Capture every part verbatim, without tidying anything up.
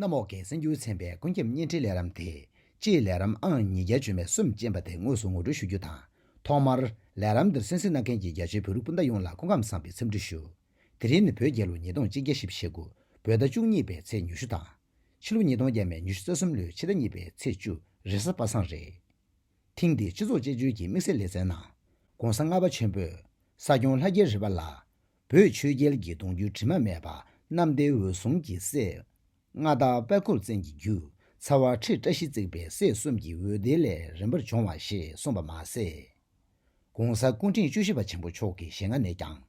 གནམ་འོག་གི་གསར་འགྱུར་ཚན་པའི་ཀུན་ཁྱབ་བརྙན་འཕྲིན་ལས་རིམ་དེ། སྤྱིའི་ལས་རིམ་ཨང་ཉིས་བརྒྱ་བཅུ་མེད་གསུམ་ཅན་པ་དེ་དངོས་སུ་ངོ་སྤྲོད་ཞུ་རྒྱུ་དང་། ཐོག་མར་ལས་རིམ་འདིར་གསན་གཟིགས་གནང་མཁན་གྱི་རྒྱ་ཆེའི་བོད་རིགས་སྤུན་ཟླ་ཡོངས་ལ་སྐུ་ཁམས་བཟང་པའི་འཚམས་འདྲི་ཞུ། དེ་རིང་ནི་བོད་རྒྱལ་ལོ་ཉིས་སྟོང་གཅིག་བརྒྱ་བཞི་བཅུ་ཞེ་དགུ། བོད་ཟླ་བཅུ་གཉིས་པའི་ཚེས་ཉི་ཤུ་དང་། ཕྱི་ལོ་ཉིས་སྟོང་བརྒྱ་མེད་ཉི་ཤུ་རྩ་གསུམ་ལོའི་ཕྱི་ཟླ་གཉིས་པའི་ཚེས་བཅུ། རེས་གཟའ་པ་སངས་རེད། ཐེངས་འདིའི་སྤྱི་ཚོགས་དཔྱད་བརྗོད་ཀྱི་དམིགས་བསལ་ལེ་ཚན་ནང་། ༸གོང་ས་ལྔ་པ་ཆེན་པོས་ས་སྐྱོང་ལྷ་རྒྱལ་རི་པ་ལ། བོད་ཆོས་རྒྱལ་གྱི་གདུང་རྒྱུད་དྲི་མ་མེད་པ་རྣམ་ཐར་འོད་སྲུང་གི་སྲས། མངའ་བདག་དཔལ་འཁོར་བཙན་གྱི་རྒྱུད། ཚ་བ་ཁྲི་བཀྲ་ཤིས་བརྩེགས་པའི་སྲས་གསུམ་གྱི་འོད་སྡེར་ལས་རིམ་པར་བྱུང་བ་ཞེས་གསུངས་པ་མ་ཟད། ༸གོང་ས་སྐུ་ཕྲེང་བཅུ་བཞི་པ་ཆེན་པོ་མཆོག་གི་ཞལ་སྔ་ནས་ཀྱང་།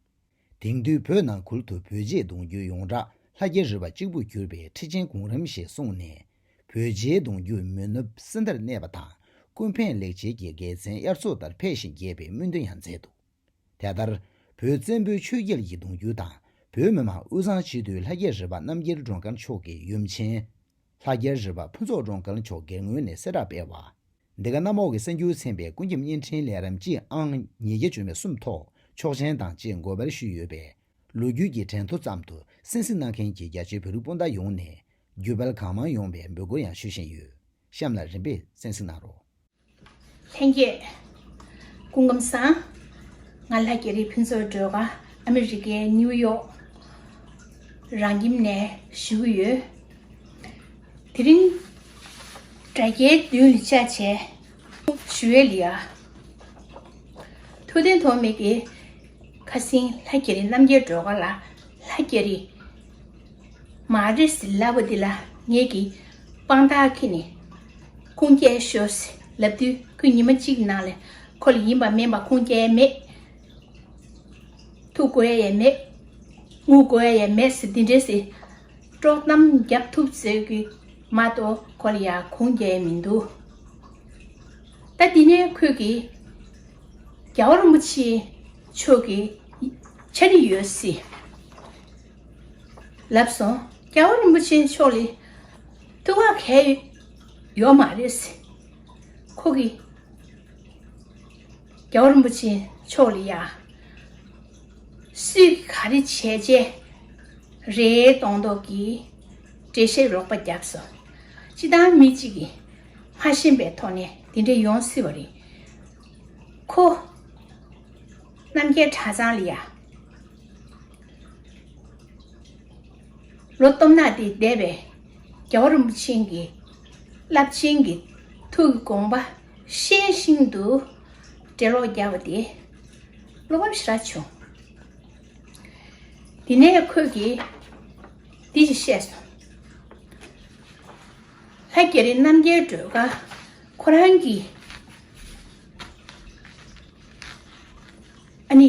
དེང་དུས་བོད་ནང་ཁུལ་དུ་བོད་རྗེའི་གདུང་རྒྱུད་ཡོངས་གྲགས་ལྷ་རྒྱལ་རི་པ་གཅིག་པུ་གྱུར་པའི་ཁྲི་ཆེན་གོང་རིམ་ཞེས་གསུངས་ནས། བོད་རྗེའི་གདུང་རྒྱུད་མི་ནུབ་སྲིད་མཐར་གནས་པ་དང་། ཀུན་ཕན་ལེགས་བྱས་ཀྱི་དགེ་མཚན་དབྱར་མཚོ་ལྟར་འཕེལ་ཞིང་རྒྱས་པའི་སྨོན་འདུན་ཡང་མཛད་འདུག་དེ་ལྟར། བོད་བཙན་པོའི་ཆོས་རྒྱལ་གྱི་གདུང་རྒྱུད་དང་། བོད་མི་མང་དབུས་གཙང་སྤྱི་འཐུས་ལྷ་རྒྱལ་རི་པ་རྣམ་རྒྱལ་སྒྲོལ་དཀར་མཆོག་གི་ཡུམ་ཆེན། ལྷ་རྒྱལ་རི་པ་ཕུན་ཚོགས་སྒྲོལ་དཀར་མཆོག་སྒེར་ངོས་ནས་གསལ་བསྒྲགས་སྤེལ་བ། འདི་ག་གནམ་འོག་གི་གསར་འགྱུར་ཚན་པའི་ཀུན་ཁྱབ་བརྙན་འཕྲིན་ལས་རིམ་སྤྱི་ཨང་ཉིས་བརྒྱ་བཅུ་མེད་གསུམ་ཐོག་ཆོག་མཆན་དང་བཅས་འགོད་པར་ཞུས་ཡོད་པས། ལོ་རྒྱུས་ཀྱི་དྲན་ཐོ་ཙམ་དུ་གསན་གཟིགས་གནང་མཁན་གྱི་རྒྱ་ཆེའི་བོད་རིགས་སྤུན་ཟླ་ཡོངས་ནས་བརྒྱུད་སྤེལ་གང་མང་ཡོང་བའི་འབོད་སྐུལ་ཡང་ཞུ་བཞིན་ཡོད། གཤམ་ལ་རིམ་པས་གསན་གཟིགས་གནང་རོགས། ལྷན་རྒྱས། སྐུ་ཁམས་བཟང་། ང་ལྷ་རྒྱལ་རི་ཕུན་ཚོགས་སྒྲོལ་དཀར། ཨ་མི་རི་ཀའི་ནིའུ་ཡོག་རང་ཁྱིམ་ནས་ཞུ་གི་ཡོད། དེ་རིང་དྲ་རྒྱའི་མདུན་ལ་བཅར་བྱས་ཞུ་ཡས་ལ་ཡ། ཐུབ་བསྟན་ཐོགས་མེད་ཀྱིས་ཁ་སང་ལྷ་རྒྱལ་རི་རྣམ་རྒྱལ་སྒྲོལ་དཀར་ལ་ལྷ་རྒྱལ་རི་མ་རེད་ཟེར་ལབ་པ་འདི་ལ་ངེད་ཀྱིས་དཔང་རྟགས་ཁྱེར་ནས་ཁུངས་སྐྱེལ་ཤོག་ཟེར་ལབ་དུས། ཁོས་ཉི་མ་གཅིག་ནང་ལ་ཁོ་ལ་ཡིན་པ་མིན་པ་ཁུངས་སྐྱེལ་མེད། ཐུག་དགོས་ཡ་ཡང་མེད། ངུ་དགོས་ཡ་ཡང་མེད་ཟེར་འདི་འདྲས་ཟེར། དཀྲོག་གཏམ་རྒྱབ་ཐུབ་ཟེར་གི་མ་གཏོགས་ཁོ་ལ་ཡ་ཁུངས་སྐྱེལ་མི་འདུག་ད་འདི་ནས་ཁོས་ཀྱིས་རྒྱལ་བ་རིན་པོ་ཆེ་མཆོག་གི་ཕྱག་བྲིས་ཡོད་ཟེར་ལབ་སོང་། རྒྱལ་བ་རིན་པོ་ཆེ་མཆོག་ལ་ཐུགས་ཁག་གས་ཡོད་མ་རེད་ཟེར། ཁོ་གིས་རྒྱལ་བ་རིན་པོ་ཆེ་མཆོག་ལ་ཡ། སུས་ག་རེ་བྱས་བྱས་རེད་མདོག་མདོག་གིས་འགྲེལ་བཤད་རོགས་པ་བརྒྱབ་སོང་། སྤྱིར་བཏང་མི་གཅིག་གིས་མ་ཤེས་པའི་ཐོག་ནས་དེ་འདྲ་ཡོང་སྲིད་པ་རེད། ཁོ་རྣམ་རྒྱལ་གྲྭ་ཚང་ལ་ཡ། ལོ་སྟོང་ཕྲག་དེ་འདས་པའི་རྒྱལ་བ་རིན་པོ་ཆེ་གི་རླབས་ཆེན་གྱི་ཐུགས་ཀྱི་དགོངས་པ་ཤེས་བཞིན་དུ་འགྲེལ་ལོག་རྒྱག་པ་དེ་བློ་ཕམ་ཞེ་དྲག་བྱུང་། དེ་ནས་ཁོས་ཀྱིས་འདི་ཞིག་བཤད་སོང་། ལྷ་རྒྱལ་རི་རྣམ་རྒྱལ་སྒྲོལ་དཀར་ཁོ་རང་གིས་ཨ་ནི།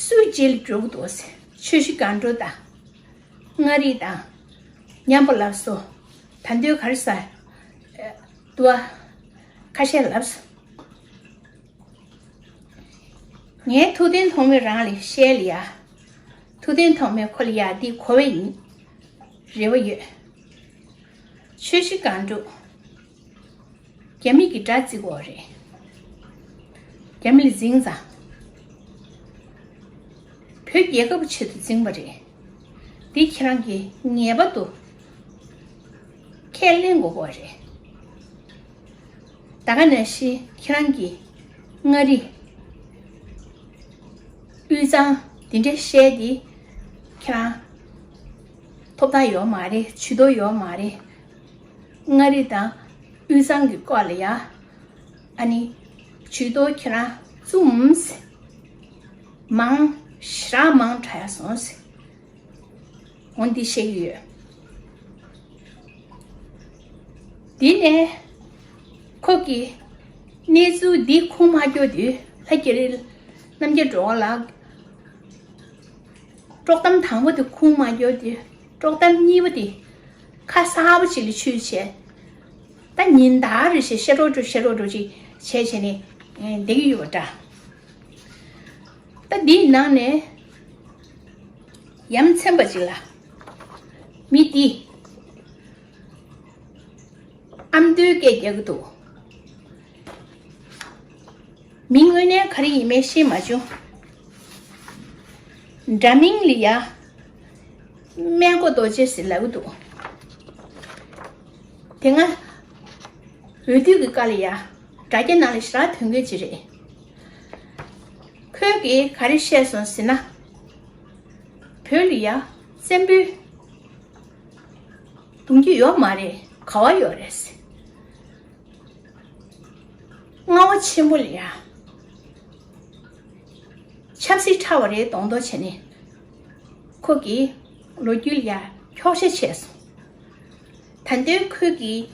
སུའི་རྗེས་ལ་འགྲོ་གི་འདུག་ཟེར། ཆོས་བཞི་སྒང་དྲུག་དང་། མངའ་རིས་དང་། མཉམ་པོ་ལབ་སོང་། ད་དུང་ག་རེ་ཟེར། ཨ། དུ་བ། ཁ་ཤས་ལབ་སོང་། ངས་ཐུབ་བསྟན་ཐོགས་མེད་རང་ལ་བཤད་ལ་ཡ། ཐུབ་བསྟན་ཐོགས་མེད་ཁོ་ལ་ཡ་འདི་གོ་བའི་རེ་བ་ཡོད། ཆོས་བཞི་སྒང་དྲུག་རྒྱ་མི་གི་དགྲ་བརྩི་དགོས་རེད། རྒྱ་མི་ལ་འཛིང་ཙང་། བོད་རྒྱལ་ཁབ་ཆེད་དུ་འཛིང་བ་རེད། འདི་ཁྱེད་རང་གིས་ངེས་པར་དུ་ཁས་ལེན་དགོས་པ་རེད། ད་ག་ནང་བཞིན་ཁྱེད་རང་གིས་མངའ་རིས་དབུས་གཙང་འདི་འདྲ་བཤད་དེ་ཁྱེད་རང་ཐོབ་ཐང་ཡོད་མ་རེད། ཇུས་གཏོགས་ཡོད་མ་རེད། མངའ་རིས་དང་དབུས་གཙང་གི་སྐོར་ལ་ཡ། ཨ་ནི། ཇུས་གཏོགས་ཁྱེད་རང་བཙུགས་མ་སོང་། མང་ཞེ་དྲག་མང་དྲགས་སོང་ཟེར། འོ་འདི་བཤད་ཀྱི་ཡོད། དེ་ནས་ཁོ་གིས་གནས་ཚུལ་འདི་ཁུངས་མ་འཁྱོལ་དུས་ལྷ་རྒྱལ་རི་རྣམ་རྒྱལ་སྒྲོལ་དཀར་ལགས། དཀྲོག་གཏམ་དང་པོ་དེ་ཁུངས་མ་འཁྱོལ་དུས་དཀྲོག་གཏམ་གཉིས་པ་དེ་ཁ་གསར་པ་ཅིག་ལ་ཆུད་བྱས། ད་ཉིན་ལྟར་རེ་བཞིན་བཤད་རོགས་འགྲོ་བཤད་རོགས་འགྲོ་ཅིག་བྱས་བྱས་ནས་བསྡད་ཀྱི་ཡོད་པ་འདྲ། ད་འདིའི་ནང་ནས་ཡ་མཚན་པ་ཅིག་ལ་མི་འདི་ཨ་མདོའི་སྐད་རྒྱག་གི་འདུག་མིང་དངོས་གནས་ག་རེ་ཡིན་མིན་ཤེས་མ་བྱུང་། འདྲ་མིན་ལ་ཡ། སྨན་སྒོ་རྡོ་རྗེ་ཟེར་ལབ་ཀྱི་འདུག་དེ་སྔ་འོས་བསྡུ་གི་སྐབས་ལ་ཡ་དྲ་རྒྱ་ནང་ལ་ཞེ་དྲག་དོན་གོ་ཅིག་རེད། ཁོས་གིས་ག་རེ་བཤད་སོང་ཟེར་ན། བོད་ལ་ཡ་བཙན་པོའི་གདུང་རྒྱུད་ཡོད་མ་རེད། ག་བ་ཡོད་རེད་ཟེར། རྔ་བ་ཆེན་པོ་ལ་ཡ་ཆབ་སྲིད་ཕྲ་བ་རེ་གདོང་གཏོང་བྱས་ནས་ཁོ་གིས་ལོ་རྒྱུས་ལ་ཡ་འཁྱོག་བཤད་བྱས་སོང་། ད་དུང་ཁོས་གིས་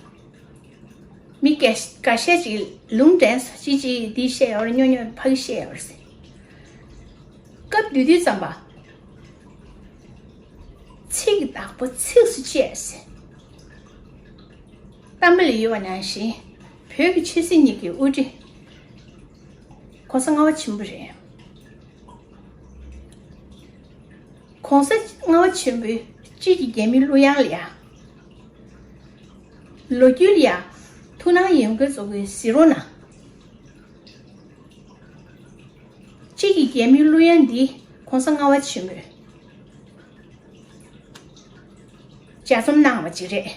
མི་འགའ་འགའ་ཤས་ཅིག་ལུང་འདྲེན་སོང་། ཅི་ཅི་འདི་བཤད་ཡོད་རེད། སྨྱོ་སྨྱོ་ཕ་གི་བཤད་ཡོད་རེད་ཟེར། སྐབས་དེ་དུས་ཙམ་པ་ཚིག་བདག་པོ་ཚིགས་སུ་བཅད་ཟེར། གཏམ་དཔེ་ལ་ཡོད་པ་ནང་བཞིན་བོད་ཀྱི་ཆོས་སྲིད་གཉིས་ཀྱི་དབུ་ཁྲིད་༸གོང་ས་ལྔ་པ་ཆེན་པོ་རེད། ༸གོང་ས་ལྔ་པ་ཆེན་པོའི་དཔྱིད་ཀྱི་རྒྱལ་མོའི་གླུ་དབྱངས་ལ་ཡ་ལོ་རྒྱུས་ལ་ཡ་ཐུགས་སྣང་ཡོད་མཁན་ཚོ་གིས་གཟིགས་རོགས་གནང་། དཔྱིད་ཀྱི་རྒྱལ་མོའི་གླུ་དབྱངས་འདི་༸གོང་ས་ལྔ་པ་ཆེན་པོས་ལྗགས་རྩོམ་གནང་བ་ཅིག་རེད།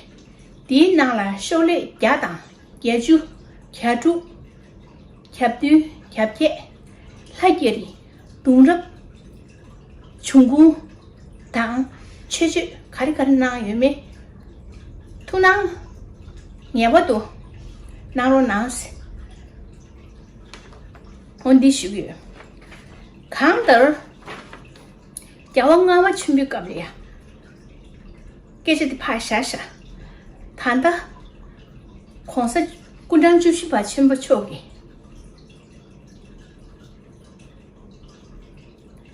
འདིའི་ནང་ལ་ཤོག་ལྷེ་བརྒྱ་དང་བརྒྱད་ཅུ། གྱ་དྲུག་གྱ་བདུན། གྱ་བརྒྱད། ལྷ་རྒྱ་རི། གདུང་རབས། འབྱུང་ཁུངས་དང་མཆོད་བརྗོད་ག་རེ་ག་རེ་གནང་ཡོད་མེད་ཐུགས་སྣང་ངེས་པར་དུ་གནང་རོགས་གནང་ཟེར། འོ་འདི་ཞུ་གི་ཡོད། གང་ལྟར་རྒྱལ་བ་ལྔ་པ་ཆེན་པོའི་སྐབས་ལ་ཡ་སྐད་ཆ་འདི་ཕར་བཞག་བཞག་ད་ལྟ་༸གོང་ས་སྐུ་ཕྲེང་བཅུ་བཞི་པ་ཆེན་པོ་མཆོག་གིས་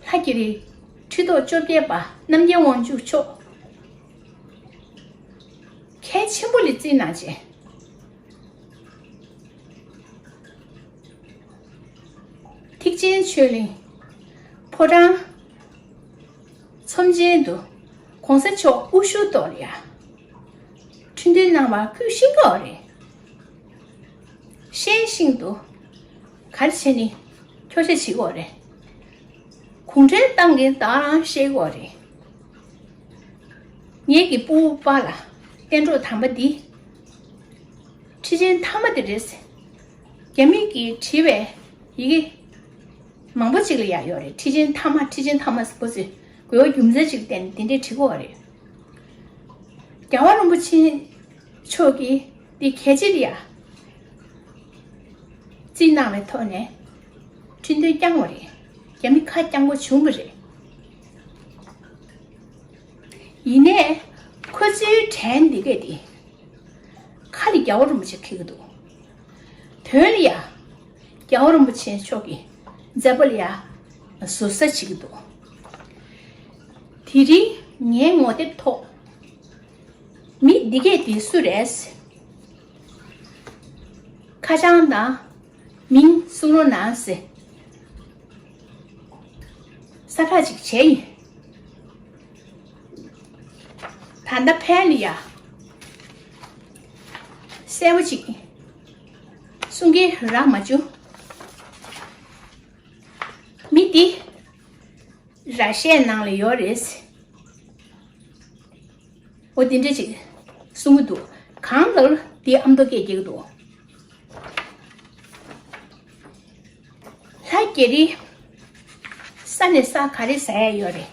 ལྷ་རྒྱ་རི་ཁྲི་ཐོག་བཅོ་བརྒྱད་པ་རྣམ་རྒྱལ་དབང་ཕྱུག་མཆོག་གལ་ཆེན་པོ་ལ་བརྩིས་གནང་བྱས། ཐེག་ཆེན་ཆོས་གླིང་ཕོ་བྲང་ཚོམས་ཆེན་དུ་༸གོང་ས་མཆོག་དབུ་བཞུགས་ཐོག་ལ་ཡ་ཁྲི་འདོན་གནང་བ་ཁོས་ཤེས་ཀྱི་ཡོད་རེད། ཤེས་བཞིན་དུ་ག་རེ་བྱས་ནས་འཁྱོག་བཤད་བྱེད་ཀྱི་ཡོད་རེད། གུང་ཁྲན་ཏང་གིས་ད་རང་བཤད་ཀྱི་ཡོད་རེད། ངེད་ཀྱི་སྤོ་བོ་པཱ་ལགས་གཏན་གྲོགས་དམ་པ་འདི་ཁྲི་ཆེན་ཐ་མ་དེ་རེད་ཟེར། རྒྱ་མི་གིས་བྲིས་པའི་ཡི་གེ་མང་པོ་ཅིག་ལ་ཡ་ཡོད་རེད། ཁྲི་ཆེན་ཐ་མ་ཁྲི་ཆེན་ཐ་མ་ཟེར་ཁོ་ཚོས་དགོས་པ་རྒྱུ་མཚན་ཅིག་བསྟན་ནས་དེ་འདྲས་བྲིས་ཀྱི་ཡོད་རེད། རྒྱལ་བ་རིན་པོ་ཆེ་མཆོག་གིས་འདི་གལ་ཆེ་རེད་ཡ། རྩིས་གནང་བའི་ཐོག་ནས་ཁྲི་འདོན་བསྐྱངས་པ་རེད། རྒྱ་མི་ཁ་བསྐྱང་པོ་བྱུང་བ་རེད། ཡིན་ནའི་ཁོ་ཚོའི་དྲན་འདི་གས་དེ་ཁ་ལ་རྒྱལ་བ་རིན་པོ་ཆེ་འཁྱེར་གྱི་འདུག་དོན་ལ་ཡ་རྒྱལ་བ་རིན་པོ་ཆེ་མཆོག་གི་མཛད་པ་ལ་ཡ་ཟུར་ཟ་བྱེད་ཀྱི་འདུག་དེ་རིང་ངའི་ངོ་དེབ་ཐོག་མི་འདི་གས་དེ་སུ་རེད། ཁ་བྱང་དང་མིང་གསུང་རོགས་གནང་ཟེར། གསལ་བསྒྲགས་ཅིག་བྱས་ཡིན། ད་ལྟ་ཕན་ལ་ཡ་གསལ་པོ་ཅིག་གསུང་གི་རག་མ་བྱུང་། མི་འདི་ར་ཤའི་ནང་ལ་ཡོད་རེད། འོ་དེ་འདྲ་ཅིག་གསུང་གི་འདུག་གང་ལྟར་དེའི་ཨ་མདོ་སྐད་རྒྱག་གི་འདུག་ལྷ་རྒྱ་རི་ས་ནས་ས་ག་རེ་ཟ་ཡ་ཡོད་རེད།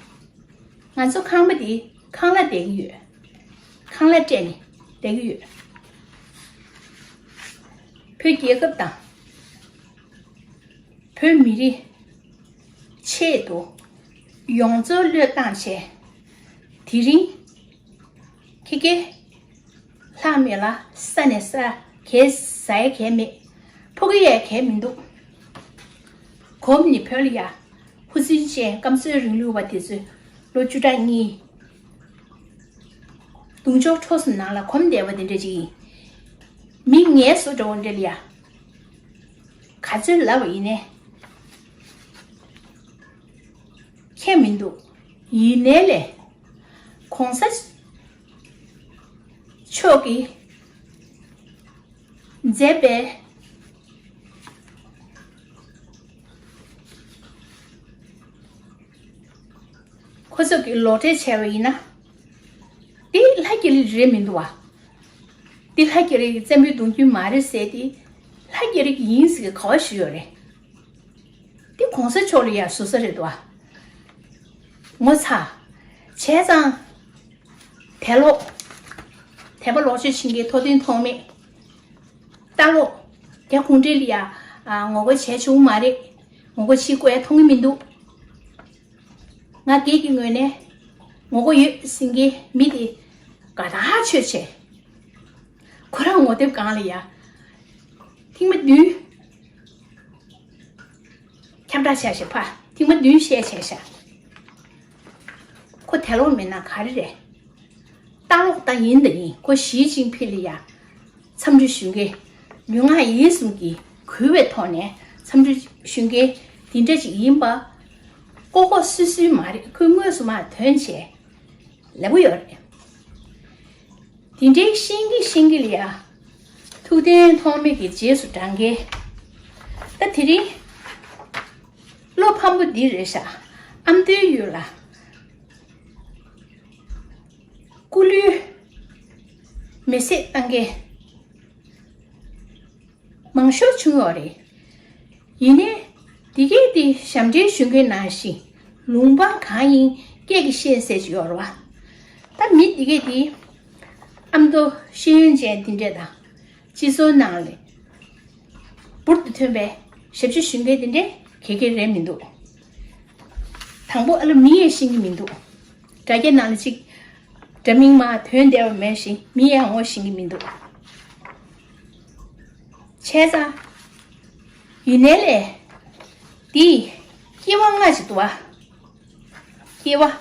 ང་ཚོ་ཁང་པ་འདི་ཁང་གླ་བསྡད་ཀྱི་ཡོད། ཁང་གླ་སྤྲད་ནས་བསྡད་ཀྱི་ཡོད། བོད་རྒྱལ་ཁབ་དང་བོད་མི་རིགས་ཆེད་དུ་ཡོངས་རྫོགས་བློས་བཏང་བྱས། དེ་རིང་ཁྱེད་ཀྱིས་ལྷག་མེད་ལ་ས་ནས་ས་གས་ཟ་ཡ་གས་མེད། ཕོ་གི་ཡ་གས་མི་འདུག་གོམ་ནི་བོད་ལ་ཡ་ཧུ་སིན་ཅན་སྐམ་སོའི་རིང་ལུགས་པ་དེ་ཚོས་ལོ་བཅུ་ཕྲག་གཉིས་གདུང་ཕྱོགས་འཕྲོག་སོང་ནང་ལ་གོམ་བསྡད་པ་དེ་འདྲ་ཅིག་ཡིན། མི་ངལ་གསོ་འགྲོ་བ་འདྲ་ལ་ཡ། ག་ཚོད་ལབ་པ་ཡིན་ནའི་ཁྱད་མི་འདུག་ཡིན་ནའི་ལས་༸གོང་ས་མཆོག་གིས་མཛད་པའི་ཁོ་ཚོ་གིས་ལོག་འགྲེལ་བྱས་པ་ཡིན་ན། དེ་ལྷ་རྒྱ་རི་རེད་མི་འདུག་བ། འདི་ལྷ་རྒྱ་རི་གི་བཙན་པོའི་གདུང་རྒྱུད་མ་རེད་ཟེར་ཏེ། ལྷ་རྒྱ་རི་གི་ཡིན་ཟེར་གི་ག་བ་ཞུ་ཡོད་རེད། འདི་གོང་ས་མཆོག་ལ་ཡ་ཟུར་ཟ་རེད་དོ། ངོ་ཚ། བྱས་ཙང་། དད་ལོག་དད་པ་ལོག་སྤྱོད་བྱེད་མཁན་ཐོབ་ཐང་ཐོགས་མེད། ལྟ་ལོག་རྒྱ་གུང་ཁྲན་ལ་ཡ། ཨ། ངོ་རྒོལ་བྱས་བྱུང་མ་རེད། ངོ་རྒོལ་བྱེད་དགོས་ཡ་མཐོང་གི་མི་འདུག་ང་སྒེར་གྱི་ངོས་ནས་ངོ་རྒོལ་ཡོད་ཟེར་མཁན་མི་དེ་དགའ་ཐག་ཆོད་བྱས། ཁོ་རང་ངོ་དེབ་སྒང་ལ་ཡ། ཐེངས་མ་བདུན། ཁྱབ་བསྒྲགས་བྱས་ཤག་ཕ། ཐེངས་མ་བདུན་བཤད་བྱས་ཤག་ཁོ་དད་ལོག་མེད་ན་ག་རེ་རེད། ལྟ་ལོག་ད་ཡིན་ད་ཡིན། ཁོ་ཞི་ཅིན་ཕིང་ལ་ཡ་འཚམས་འདྲི་ཞུ་མཁན། ལུས་ངག་ཡིད་གསུམ་གྱིས་གུས་པའི་ཐོག་ནས་འཚམས་འདྲི་ཞུ་མཁན་དེ་འདྲ་ཅིག་ཡིན་པ། ལྐོག་ལྐོག་སུད་སུད་མ་རེད། ཁོས་དངོས་སུ་མར་ཐོན་བྱས། ལབ་གི་ཡོད་རེད། དེ་འདྲའི་ཤེས་ཀྱི་ཤེས་ཀྱི་ལ་ཡ། ཐུབ་བསྟན་ཐོགས་མེད་ཀྱི་རྗེས་སུ་འབྲང་མཁན། ད་དེ་རིང་། བློ་ཕམ་པོ་འདི་རེད་ཤག་ཨ་མདོའི་ཡུལ་ལ། སྐུ་ལུས་མེ་བསྲེགས་བཏང་མཁན། མང་ཤོས་བྱུང་ཡོད་རེད། ཡིན་ནའི། འདི་གས་འདི་ཞབས་འདྲེན་ཞུ་མཁན་ནང་བཞིན་ལུང་པ་གང་ཡིན་སྐད་ཀྱིས་བཤད་ཟེར་གྱི་ཡོད་རེད་བ། ད་མི་འདི་གས་འདི་ཨ་མདོ་ཤེས་ཡོན་ཅན་འདི་འདྲས་དང་། སྤྱི་ཚོགས་ནང་ལ་འབུར་དུ་ཐོན་པའི་ཞབས་ཕྱི་ཞུ་མཁན་འདི་འདྲས་ག་གེ་རེད་མི་འདུག་དང་པོ་ཨ་ལ་མིང་ཡང་ཤེས་ཀྱི་མི་འདུག་དྲ་རྒྱ་ནང་ལ་ཅིག་འདྲ་མིན་མར་ཐོན་བསྡད་པ་མེད་བཞིན་མི་ཡང་ངོ་ཤེས་ཀྱི་མི་འདུག་བྱས་ཙང་། ཡུན་ནན་ལས། འདི། སྐྱེ་བ་ལྔ་ཞིག་འདུག་བ། སྐྱེ་བ།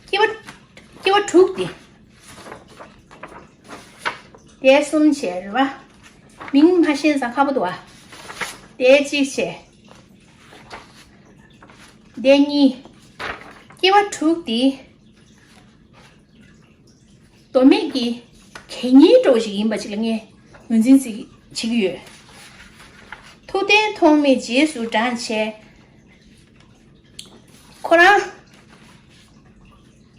སྐྱེ་བ། སྐྱེ་བ་དྲུག་འདི། དེ་གསུམ་བྱས་རེད་བ། མིང་མ་ཤེས་ཙང་ཁག་པོ་འདུག་བ། དེ་གཅིག་བྱས། དེ་གཉིས། སྐྱེ་བ་དྲུག་འདི། མདོ་སྨད་ཀྱི་གད་སྙིགས་འདྲ་བོ་ཞིག་ཡིན་པ་ཅིག་ལ་ངས་ངོས་འཛིན་བྱེད་ཀྱི་ཡོད། ཐུབ་བསྟན་ཐོགས་མེད་རྗེས་སུ་འབྲངས་བྱས། ཁོ་རང་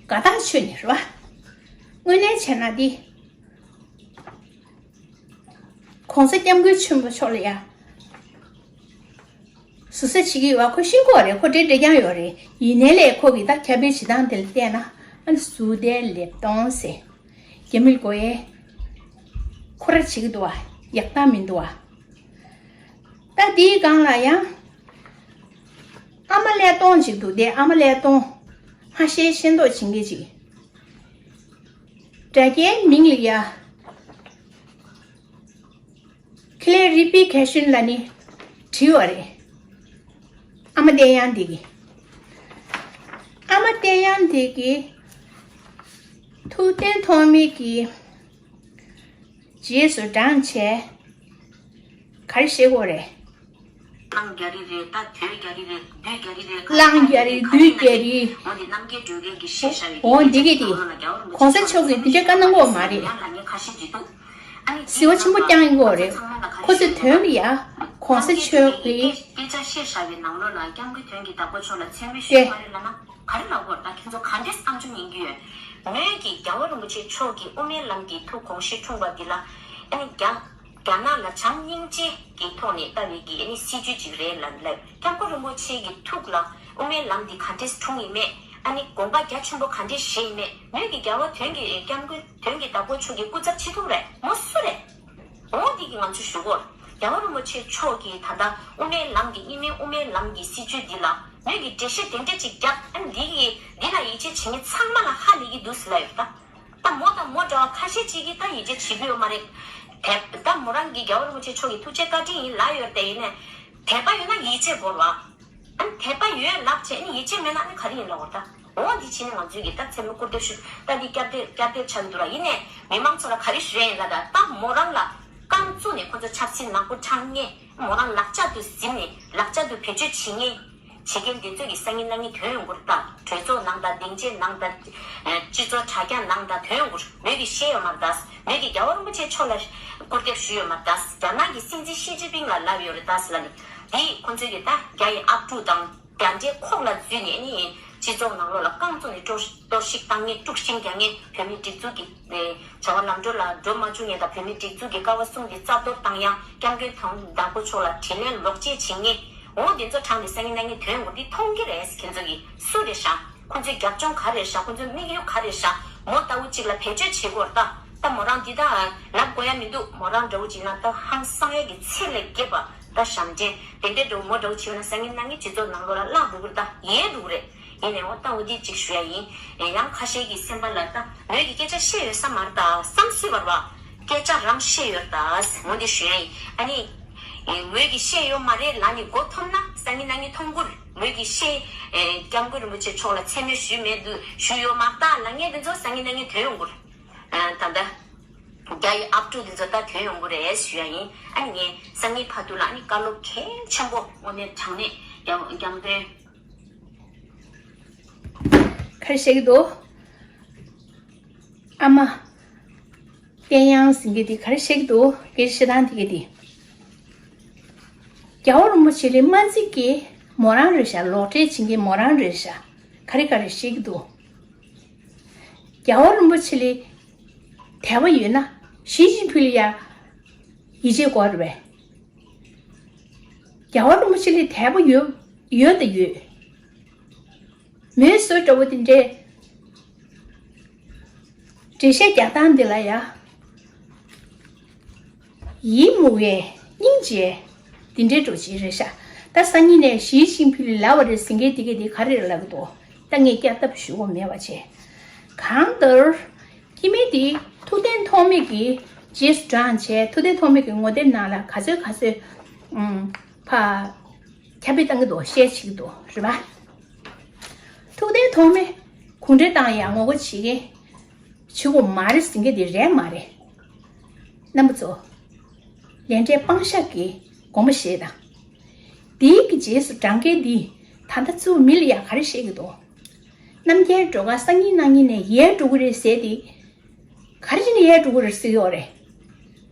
དགའ་ཐག་ཆོད་ནས་རེད་བ། དངོས་གནས་བྱས་ན་འདི། གོང་ས་སྐྱབས་མགོན་ཆེན་པོ་མཆོག་ལ་ཡ། ཟུར་ཟ་བྱེད་ཀྱི་ཡོད་པ་ཁོ་ཤེས་ཀྱི་ཡོད་རེད། ཁོ་འདྲེ་འདྲེ་རྐྱང་ཡོད་རེད། ཡིན་ནའི་ལས་ཁོ་གི་ད་ཁྱབ་སྤེལ་བྱེད་སྟངས་དེ་ལ་བལྟས་ན། ཨ་ནི་ཟུར་བལྟས་ལེབ་སྟོང་ཟེར། རྒྱ་མིར་གོ་ཡས། ཁོ་ར་བྱེད་ཀྱི་འདུག་བ། ཡག་རྟགས་མི་འདུག་བ། ད་དེའི་སྒང་ལ་ཡང་། ཨ་མ་ཀླད་སྟོང་ཅིག་འདུག་སྟེ། ཨ་མ་ཀླད་སྟོང་། ཧ་ཤེས་ཤེས་མདོག་བྱེད་མཁན་ཅིག་དྲ་རྒྱའི་མིང་ལ་ཡ། ཁི་ལེ་རི་པི་ཁེ་ཤིན་ལ་ནི་བྲིས་པ་རེད། ཨ་མ་བསྟན་དབྱངས་འདི་གིས། ཨ་མ་བསྟན་དབྱངས་འདི་གིས། ཐུབ་བསྟན་ཐོགས་མེད་ཀྱི་རྗེས་སུ་འབྲངས་བྱས། ག་རེ་བཤད་དགོས་རེད། གླང་རྒྱ་རི་རེད། ད་དོལ་རྒྱ་རི་རེད། བདུད་རྒྱ་རི་རེད། གླང་རྒྱ་རི། བདུད་རྒྱ་རི། འོ་འདི་རྣམ་རྒྱལ་སྒྲོལ་དཀར་གྱིས་བཤད་བཞག་པའི། འོ་འདི་གི་འདི། གོང་ས་མཆོག་གིས་འདི་འདྲའི་བཀའ་གནང་གི་ཡོད་མ་རེད། ཡང་ལ་ངས་ཁ་ཞེ་བྱེད་འདུག་ཨ་ནི་གཟི་བ་ཆེན་པོ་བརྐྱངས་ཡིན་གོ་རེད། ཁོ་ཚོའི་དོན་ལ་ཡ། གོང་ས་མཆོག་གིས། སྐད་ཆ་བཤད་བཞག་པའི་ནང་ལོགས་ལ་སྐྱབས་མགོན་དོན་གྱི་བདག་པོ་མཆོག་ལ་མཚན་སྨོད་ཞུས་མ་རེད་ལབ་ན་ག་རེ་ལབ་དགོས་རེད། ད་ཁྱེད་ཚོ་ག་འདྲས་བསམ་བྱུང་ཡིན་གྱི་ཡོད། མོས་ཀྱིས་རྒྱལ་བ་རིན་པོ་ཆེ་མཆོག་གིས་དབུ་མའི་ལམ་གྱི་ཐུགས་དགོངས་བཞེས་འཁྲུངས་པ་འདི་ལ། ཨ་ནི་རྒྱ། རྒྱ་ནག་ལ་བྱམས་སྙིང་རྗེ་གི་ཐོག་ནས་ལྟ་བའི་གི་ཨ་ནི་སྲིད་བྱུས་ཅིག་རེད་ལབ་ལབ། སྐྱབས་མགོན་རིན་པོ་ཆེ་གི་ཐུགས་ལ་དབུ་མའི་ལམ་འདི་ག་འདྲས་འཁྲུངས་ཡིན་མེད། ཨ་ནི་དགོངས་པ་རྒྱ་ཆེན་པོ་ག་འདྲས་བཞེས་ཡིན་མེད། མོས་ཀྱིས་རྒྱལ་བ་དོན་གྱི། སྐྱབས་མགོན་དོན་གྱི་བདག་པོ་མཆོག་གི་སྐུ་ཚབ་བྱེད་ཐུབ་རེད། མོ་སུ་རེད། འོ་འདི་གི་ང་ཚོས་ཞུ་གོ། རྒྱལ་བ་རིན་པོ་ཆེ་མཆོག་གིས་ད་ལྟ་དབུ་མའི་ལམ་གྱི། རྙིང་མའི་དབུ་མའི་ལམ་གྱི་སྲིད་བྱུས་འདི་ལ་མོས་ཀྱིས་འགྲེལ་བཤད་དེ་འདྲ་ཅིག་བརྒྱབ། ཨ་ནི་འདི་གི་འདི་ལ་ཡིད་ཆེས་བྱེད་མཁན་ཚང་མ་ལ་ཧ་ལས་ཀྱི་འདུག་ཟེར་ལབ་ཡོད་ད། ད་མོ་དང་མོ་འདྲ་བ་ཁ་ཤས་ཅིག་གིས་ད་ཡིད་ཆེས་བྱེད་ཀྱི་ཡོད་མ་རེད། དེ་ད་མོ་རང་གིས་རྒྱལ་བ་རིན་པོ་ཆེ་མཆོག་གི་ཐུགས་རྗེ་བཀའ་དྲིན་ཡིན་ལབ་ཡོད་དེ། ཡིན་ནའི་དད་པ་ཡོད་ན་ཡིད་ཆེས་དགོས་རེད་བ། ཨ་ནི་དད་པ་ཡོད་ལབ་བྱས་ནས་ཡིད་ཆེས་མེད་ན་ཨ་ནི་ག་རེ་ཡིན་ལབ་དགོས་རེད་ད། འོ་འདི་བྱས་ནས་ང་ཚོས་ཀྱི་ད་མཚན་སྨོད་སྐུར་འདེབས་ཞུ། ད་འདི་བསྐྱར་ཟློས་བསྐྱར་ཟློས་ཆགས་འདུག་ར། ཡིན་ནའི་མི་མང་ཚོ་ལ་ག་རེ་ཞུ་ཡ་ཡིན་ལབ་ད། ད་མོ་རང་ལ་རྐང་བཙུགས་ནས་ཁོ་ཚོ་ཆབ་སྲིད་ནག་པོ་འཁྲབ་མཁན། མོ་རང་ལག་ལྕགས་དུ་འཛིན་ནས་ལག་ལྕགས་དུ་བེད་སྤྱོད་བྱེད་མཁན། བྱེད་མཁན་དེ་ཚོ་གི་སང་ཉིན་གནངས་ཉིན་དོན་ཡོང་གི་རེད་ད། གྲོས་ཚོགས་ནང་དང་སྡིངས་ཆའི་ནང་དང་། སྤྱི་ཚོགས་དྲ་རྒྱ་ནང་དང་དོན་ཡོང་གི་རེད། མོས་ཀྱིས་བཤད་ཡོད་མ་རེད་ད། མོས་ཀྱིས་རྒྱལ་བ་རིན་པོ་ཆེ་མཆོག་ལ་སྐུར་འདེབས་ཞུས་ཡོད་མ་རེད་ད། རྒྱ་ནག་གི་སྲིད་འཛིན་ཞི་ཅིན་ཕིང་ལ་ལབ་ཡོད་རེད་ད་ཟེར་ལབ་ནས། དེ་ཁོ་ཚོས་ཀྱི་ད་རྒྱ་ཡི་ཨབ་ཕྲུག་དང་རྒྱ་འདྲེ་ཁོག་ལ་འཛུལ་ནས་ནི། སྤྱི་ཚོགས་ནང་ལོགས་ལ་རྐང་བཙུགས་ནས་གཏོར་གཏོར་བཤིག་བཏང་མཁན། དཀྲུག་ཤིང་རྒྱག་མཁན། བོད་མིའི་སྒྲིག་འཛུགས་ཀྱི་བྱ་བ་ལམ་འགྲོ་ལ་འགྲོ་མ་བཅུག་མཁན་དང་། བོད་མིའི་སྒྲིག་འཛུགས་ཀྱི་ཀ་བ་གསུམ་གྱི་རྩ་གཏོར་བཏང་ཡག་སྐྱབས་མགོན་དང་བདག་པོ་མཆོག་ལ་དྲིན་ལན་ལོག་འཇལ་བྱེད་མཁན། འོ་དེ་ཚོ་དྲངས་ཏེ་སང་ཉིན་གནངས་ཉིན་ཐོན་དགོས། འདི་མཐོང་གི་རེད། ཁྱེད་ཚོ་གིས་སུ་རེད་ཤག་ཁོ་ཚོའི་རྒྱབ་ལྗོངས་ག་རེ་རེད་ཤག་ཁོ་ཚོའི་དམིགས་ཡུལ་ག་རེ་རེད་ཤག་མོ་ལྟ་བུ་གཅིག་ལ་བེད་སྤྱོད་བྱེད་དགོས་རེད་ད། ད་མོ་རང་འདི་ད་ལབ་དགོས་ཡ་མི་འདུག་མོ་རང་འདྲ་བོ་ཅིག་ན་ད་ཧང་སང་ཡ་གི་ཚད་ལས་བརྒལ་བ། ད་ཞབས་འདྲེན་དེ་འདྲའི་འདྲ་བོ་མོ་འདྲ་བོ་བྱེད་ན་སང་ཉིན་གནངས་ཉིན་སྤྱི་ཚོགས་ནང་ལོགས་ལ་བརླག་འགྲོ་གི་རེད། ད་ཡལ་འགྲོ་གི་རེད། ཡིན་ནའི་འོ་ད་འོ་དེ་གཅིག་ཞུ་ཡ་ཡིན། ཡང་ཁ་ཤས་ཀྱི་སེམས་པ་ལ་ད་མོས་ཀྱི་སྐད་ཆ་བཤད་ཡོད་ས་མ་རེད། ད་བསམ་སྲིད་པ་རེད་པ། སྐད་ཆ་རང་བཤད་ཡོད་རེད། ད་འོ་འདི་ཞུ་ཡ་ཡིན། ཨ་ནི་མོས་ཀྱི་བཤད་ཡོད་མ་རེད་ལབ་ནས་མགོ་འཐོམ་ན་སང་ཉིན་གནངས་ཉིན་འཐོམ་གི་རེད། མོས་ཀྱི་བཤད། སྐྱབས་མགོན་རིན་པོ་ཆེ་མཆོག་ལ་མཚན་སྨད་ཞུས་མེད་འདུག་ཞུས་ཡོད་མ་རེད་ད་ལབ་མཁན་དེ་ཚོ་སང་ཉིན་གནངས་ཉིན་ཐོན་ཡོང་གི་རེད། ད་ལྟ་རྒྱ་ཡི་ཨབ་ཕྲུག་འདི་ཚོ་ད་ཐོན་ཡོང་གི་རེད་ཞུ་ཡ་ཡིན། ཨ་ནི་ངས་སང་ཉིན་བར་དུ་ལ་ཨ་ནི་བཀའ་སློབ་གལ་ཆེན་པོ་དངོས་གནས་དྲང་གནས་རྒྱ་རྒྱ་མཚོའི། ག་རེ་བཤད་ཀྱི་འདུག་ཨ་མ་བསྟན་དབྱངས་ཟེར་མཁན་དེ་ག་རེ་བཤད་ཀྱི་འདུག་སྐད་ཆ་བཤད་སྟངས་དེ་ག་དེ། རྒྱལ་བ་རིན་པོ་ཆེ་ལ་མ་བརྩི་མཁན་མོ་རང་རེད་ཤག་ལོག་འགྲེལ་བྱེད་མཁན་མོ་རང་རེད་ཤག་ག་རེ་ག་རེ་བཤད་ཀྱི་འདུག་རྒྱལ་བ་རིན་པོ་ཆེ་ལ་དད་པ་ཡོད་ན་ཞི་ཅིན་ཕིང་ལ་ཡ་ཡིད་ཆེས་དགོས་རེད་པས། རྒྱལ་བ་རིན་པོ་ཆེ་ལ་དད་པ་ཡོད་ཡོད་དང་ཡོད། མོས་བཟོ་འདྲ་བོ་དེ་འདྲའི་འགྲེལ་བཤད་རྒྱག་སྟངས་འདི་ལ་ཡ། ཡིད་མུག་པའི་སྙིང་རྗེ། འདི་འདྲའི་འགྲོ་ཅིག་རེད་ཤག་ད་སང་ཉིན་ནས་ཞི་ཅིན་ཕིང་ལ་ལབ་པ་རེད་ཟེར་མཁན་དེ་གས་དེ་ག་རེ་རེད་ལབ་གི་འདུག་ད་ངས་བསྐྱར་ལྟ་ཞུ་དགོས་མེད་པ་བྱས། གང་ལྟར། སྐྱེ་དམན་དེ་ཐུབ་བསྟན་ཐོགས་མེད་ཀྱི་རྗེས་སུ་འབྲངས་བྱས། ཐུབ་བསྟན་ཐོགས་མེད་ཀྱི་ངོ་དེབ་ནང་ལ་ག་ཚོད་ག་ཚོད། ཨུམ། ཕ། ཁྱབ་སྤེལ་བཏང་གི་འདུག་ཤེར་བྱེད་ཀྱི་འདུག་རེད་པ། ཐུབ་བསྟན་ཐོགས་མེད་གུང་ཁྲན་ཏང་ཡར་ངོ་རྒོལ་བྱེད་མཁན་བྱེད་དགོས་མ་རེད་ཟེར་མཁན་དེ་རེད་མ་རེད། རྣམ་པ་ཚོ། ལས་འབྲས་སྤང་བཞག་གི་དགོངས་པ་བཞེས་དང་། དེའི་གི་རྗེས་སུ་འབྲང་མཁན་འདིས་ད་ལྟ་ཚུར་མི་ལ་ཡ་ག་རེ་བཤད་ཀྱི་འདུག་རྣམ་རྒྱལ་སྒྲོལ་དཀར་སང་ཉིན་གནངས་ཉིན་ནས་ཡལ་འགྲོ་གི་རེད་ཟེར་ཏེ། ག་རེ་བྱས་ནས་ཡལ་འགྲོ་གི་རེད་ཟེར་གྱི་ཡོད་རེད།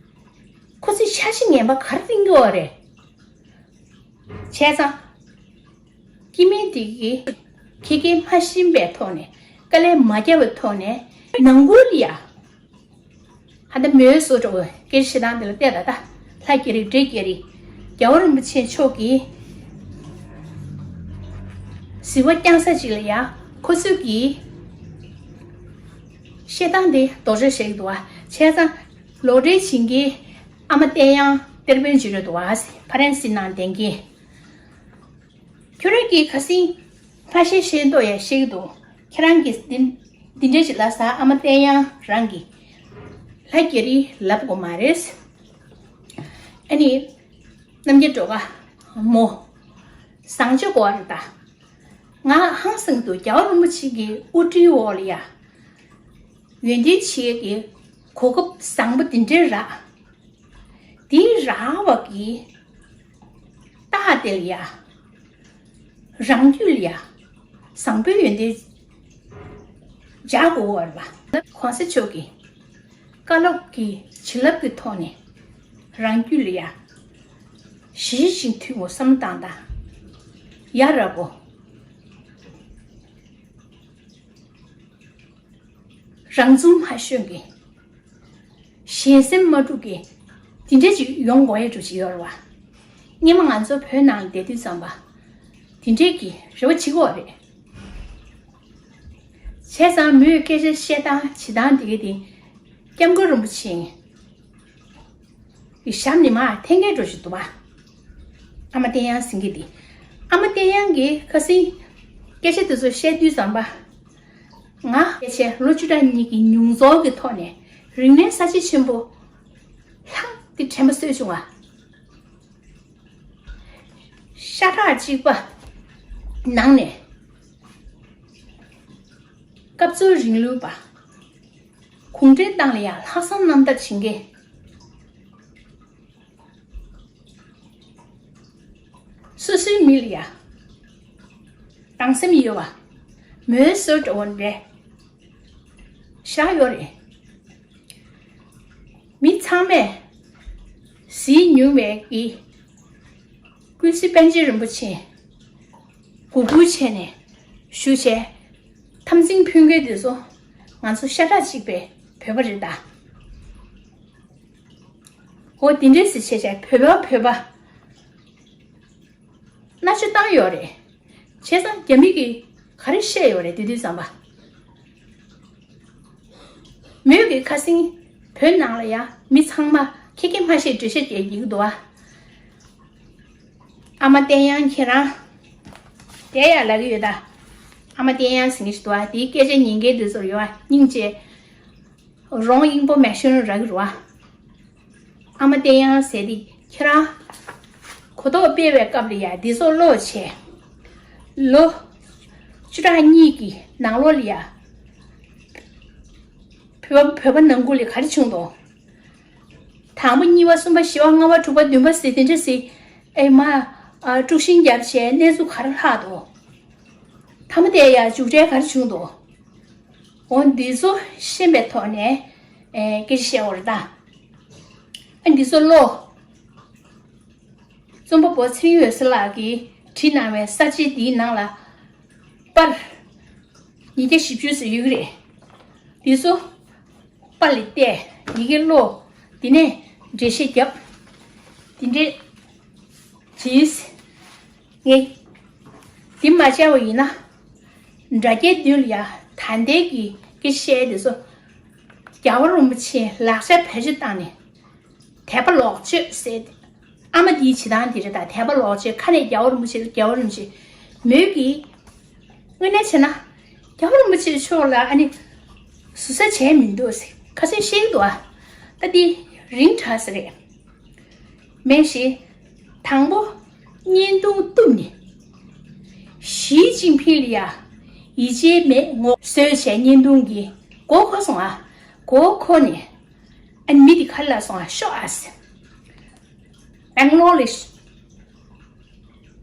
ཁོ་ཚོས་འཆར་གཞི་ངན་པ་ག་རེ་བཏིང་གི་ཡོད་རེད། བྱས་ཙང་། སྐྱེ་དམན་དེ་གིས་ཁྱི་སྐད་མ་ཤེས་པའི་ཐོག་ནས། དཀའ་ལས་མ་བརྒྱབ་པའི་ཐོག་ནས་ནང་ཁུལ་ལ་ཡ། ཧ་ད་མོའི་བཟོ་འདྲ་བོ་སྐད་ཆ་བཤད་སྟངས་དེ་ལ་བལྟས་ད་ད། ལྷ་རྒྱ་རི་འདྲེ་རྒྱ་རི། རྒྱལ་བ་རིན་པོ་ཆེ་མཆོག་གིས་གཟིགས་པ་བསྐྱངས་ས་ཅིག་ལ་ཡ། ཁོ་ཚོས་ཀྱིས་བཤད་སྟངས་དེ་ལྡོག་ཕྱོགས་བཤད་ཀྱི་འདུག་བ། བྱས་ཙང་ལོག་འགྲེལ་བྱེད་མཁན་ཨ་མ་བསྟན་དབྱངས་གཏེར་དཔོན་ཅིག་རེད་འདུག་བ། ཕ་རན་སི་ནང་བསྡད་མཁན། ཁྱོད་རང་གིས་ཁ་སང་ཁ་ཤས་ཤེས་མདོག་ཡང་བཤད་ཀྱི་འདུག་ཁྱེད་རང་གིས་འདི་འདི་འདྲ་ཞིག་ལབ་ས། ཨ་མ་བསྟན་དབྱངས་རང་གིས་ལྷ་རྒྱ་རི་ལབ་དགོས་མ་རེད། ཨ་ནི་རྣམ་རྒྱལ་སྒྲོལ་དཀར་མོ་བཟང་སྤྱོད་དགོས་རེད་ད། ང་ཧང་སང་གི་འདུག་རྒྱལ་བ་རིན་པོ་ཆེ་གི་དབུ་ཁྲིད་འོག་ལ་ཡ་ཡོན་ཏན་ཆེ་གི་གོ་སྐབས་བཟང་པོ་འདི་འདྲའི་རག་དེའི་རག་པ་གི་རྟགས་དེ་ལ་ཡ། རང་རྒྱུད་ལ་ཡ། བཟང་པོའི་ཡོན་ཏན་འཇགས་དགོས་པ་རེད་པ། གོང་ས་མཆོག་གི་བཀའ་སློབ་ཀྱི་བྱིན་རླབས་ཀྱི་ཐོག་ནས་རང་རྒྱུད་ལ་ཡ། ཞི་ཞིང་དུལ་བའི་བསམ་བློ་བཏང་དང་། ཡ་རབས་པོ། རང་བྱུང་མ་ཤོད་མཁན། གཞན་སེམས་མ་དཀྲུག་མཁན། དེ་འདྲ་ཅིག་ཡོང་དགོས་ཡ་འདྲ་ཅིག་ཡོད་རེད་བ། སྔོན་མ་ང་ཚོ་བོད་ནང་ལ་བསྡད་དུས་ཙམ་པ། དེ་འདྲས་ཀྱི་རེ་བ་བྱེད་ཀྱི་ཡོད་རེད། བྱས་ཙང་མོས་སྐད་ཆ་བཤད་སྟངས་བྱེད་སྟངས་དེ་ག་དེ། སྐྱབས་མགོན་རིན་པོ་ཆེ། གི་ཞབས་ནས་མར་འཐེན་མཁན་འདྲ་ཞིག་འདུག་པ། ཨ་མ་བསྟན་དབྱངས་ཟེར་མཁན་དེ། ཨ་མ་བསྟན་དབྱངས་ཀྱིས་ཁ་སང་སྐད་ཆ་དེ་ཚོ་བཤད་དུས་ཙམ་པ། ང་སྐད་ཆ་ལོ་བཅུ་ཕྲག་གཉིས་ཀྱི་མྱོང་ཚོར་གྱི་ཐོག་ནས་རིག་གནས་གསར་བརྗེ་ཆེན་པོ་ལྷག་དེ་དྲན་པ་གསོས་བྱུང་ང་། ཤ་ཁྲག་གཅིག་པ་ནང་ནས་སྐབས་འཚོལ་རིང་ལུགས་པ། གུང་ཁྲན་ཏང་ལ་ཡང་ལྷག་བསམ་རྣམ་དག་བྱེད་མཁན། སོ་སོའི་མི་ལ་ཡང་སྡང་སེམས་ཡོད་པ། མོའི་སྲོལ་འདྲ་བོ་འདྲ་བཞག་ཡོད་རེད། མི་ཚང་མས་གཟིགས་མྱོང་བའི་གི་ཀུན་གཟིགས་པཎ་ཆེན་རིན་པོ་ཆེ་མགོ་སྒུར་བྱས་ནས་ ཞུ་བྱས། འཐབ་འཛིང་ཕུལ་མཁན་དེ་ཚོ་ང་ཚོ་ཤ་ཁྲག་གཅིག་པའི་བོད་པ་རེད་ད། འོ་དེ་འདྲས་སེ་བྱས་བྱས་བོད་པ་བོད་པ་མནར་གཅོད་བཏང་ཡོད་རེད། བྱས་ཙང་རྒྱ་མི་གིས་ག་རེ་བཤད་ཡོད་རེད་དེ་དུས་ཙམ་པ། མོས་ཀྱི་ཁ་སང་བོད་ནང་ལ་ཡ་མི་ཚང་མ་ཁྱི་ཁྱི་མ་ཤེས་འདྲེ་ཤེས་ཀྱི་ཡིག་འདུག་ཨ། ཨ་མ་བསྟན་དབྱངས་ཁྱེད་རང་། དེ་ཡ་ལབ་ཀྱི་ཡོད་ད། ཨ་མ་བསྟན་དབྱངས་ཟེར་མཁན་ཞིག་འདུག་ཨ། དེའི་སྐད་ཆ་ཉན་མཁན་དེ་ཚོར་ཡོད་ཨ་སྙིང་རྗེ། རོང་དབྱིན་པོ་མེ་ཤོན་རག་གི་རུ་ཨ། ཨ་མ་བསྟན་དབྱངས་ཟེར་དེ་ཁྱེད་རང་། གོ་རྟོགས་སྤེལ་བའི་སྐབས་ལ་ཡ་འདི་ཚོ་ཀློག་བྱས། ལོ། བཅུ་ཕྲག་གཉིས་ཀྱི་ནང་ལོགས་ལ་ཡ། བོད་བོད་པ་ནང་ཁུལ་ལ་ག་རེ་བྱུང་འདུག་དང་པོ་གཉིས་པ་གསུམ་པ་བཞི་པ་ལྔ་པ་དྲུག་པ་བདུན་པ་ཟེར་དེ་འདྲ་ཟེར། ཨེ་མ། ཨ་དཀྲུག་ཤིང་བརྒྱབ་བྱས་གནས་ཚུལ་ག་རེ་ལྷག་འདུག་མཐའ་མ་དེ་ཡ་མཇུག་འབྲས་ག་རེ་བྱུང་འདུག་འོ་འདི་ཚོ་ཤེས་པའི་ཐོག་ནས་ཨེ་སྐད་ཆ་བཤད་དགོས་རེད་ད། ཨ་འདི་ཚོ་ཀློག་རྩོམ་པ་པོ་ཚེ་རིང་འོད་ཟེར་ལགས་ཀྱིས་བྲིས་གནང་བའི་གསར་བརྗེ་འདིའི་ནང་ལ་པར་ཉིས་བརྒྱ་བཞི་བཅུ་ཙམ་ཡོད་ཀྱི་རེད། འདི་ཚོ་པར་ལ་བལྟས། ཡི་གེ་ཀློག་དེ་ནས་འགྲེལ་བཤད་བརྒྱབ། དེ་འདྲས་བྲིས། ངས་འདི་མ་བྱས་པ་ཡིན་ན། དྲ་རྒྱའི་མདུན་ལ་ཡ་ད་ལྟའི་གི་སྐད་ཆ་བཤད་དེ་ཚོ་རྒྱལ་བ་རིན་པོ་ཆེ་ལག་ཆ་བེད་སྤྱོད་བཏང་ནས། དད་པ་ལོག་སྤྱོད་ཟེར་ཏེ། ཨ་མ་འདིའི་བྱེད་སྟངས་འདི་རེད་ད། དད་པ་ལོག་སྤྱོད། ཁ་ནས་རྒྱལ་བ་རིན་པོ་ཆེ་རྒྱལ་བ་རིན་པོ་ཆེ། མོས་ཀྱིས་དངོས་གནས་བྱས་ན་རྒྱལ་བ་རིན་པོ་ཆེ་མཆོག་ལ་ཨ་ནི་ཟུར་ཟ་བྱས་མི་འདུག་ཟེར་ཁ་སང་བཤད་ཀྱི་འདུག་ཨ། ད་འདི་རིང་དྲགས་ས་རེད། མེད་ཞེས། དང་པོ་བརྙན་ཐུང་བཏུབ་ནས། ཞི་ཅིན་ཕིང་ལ་ཡ་ཡིད་ཆེས་མེད་ངོ་བཟོས་བྱས་བརྙན་ཐུང་གི་མགོ་འཁོར་སོང་ཨ། མགོ་འཁོར་ནས། ཨ་ནི་མི་དེ་ག་རེ་ལབ་སོང་ཨ། ཤོག་ཨ་ཟེར། སྦེང་ལོར་ལ།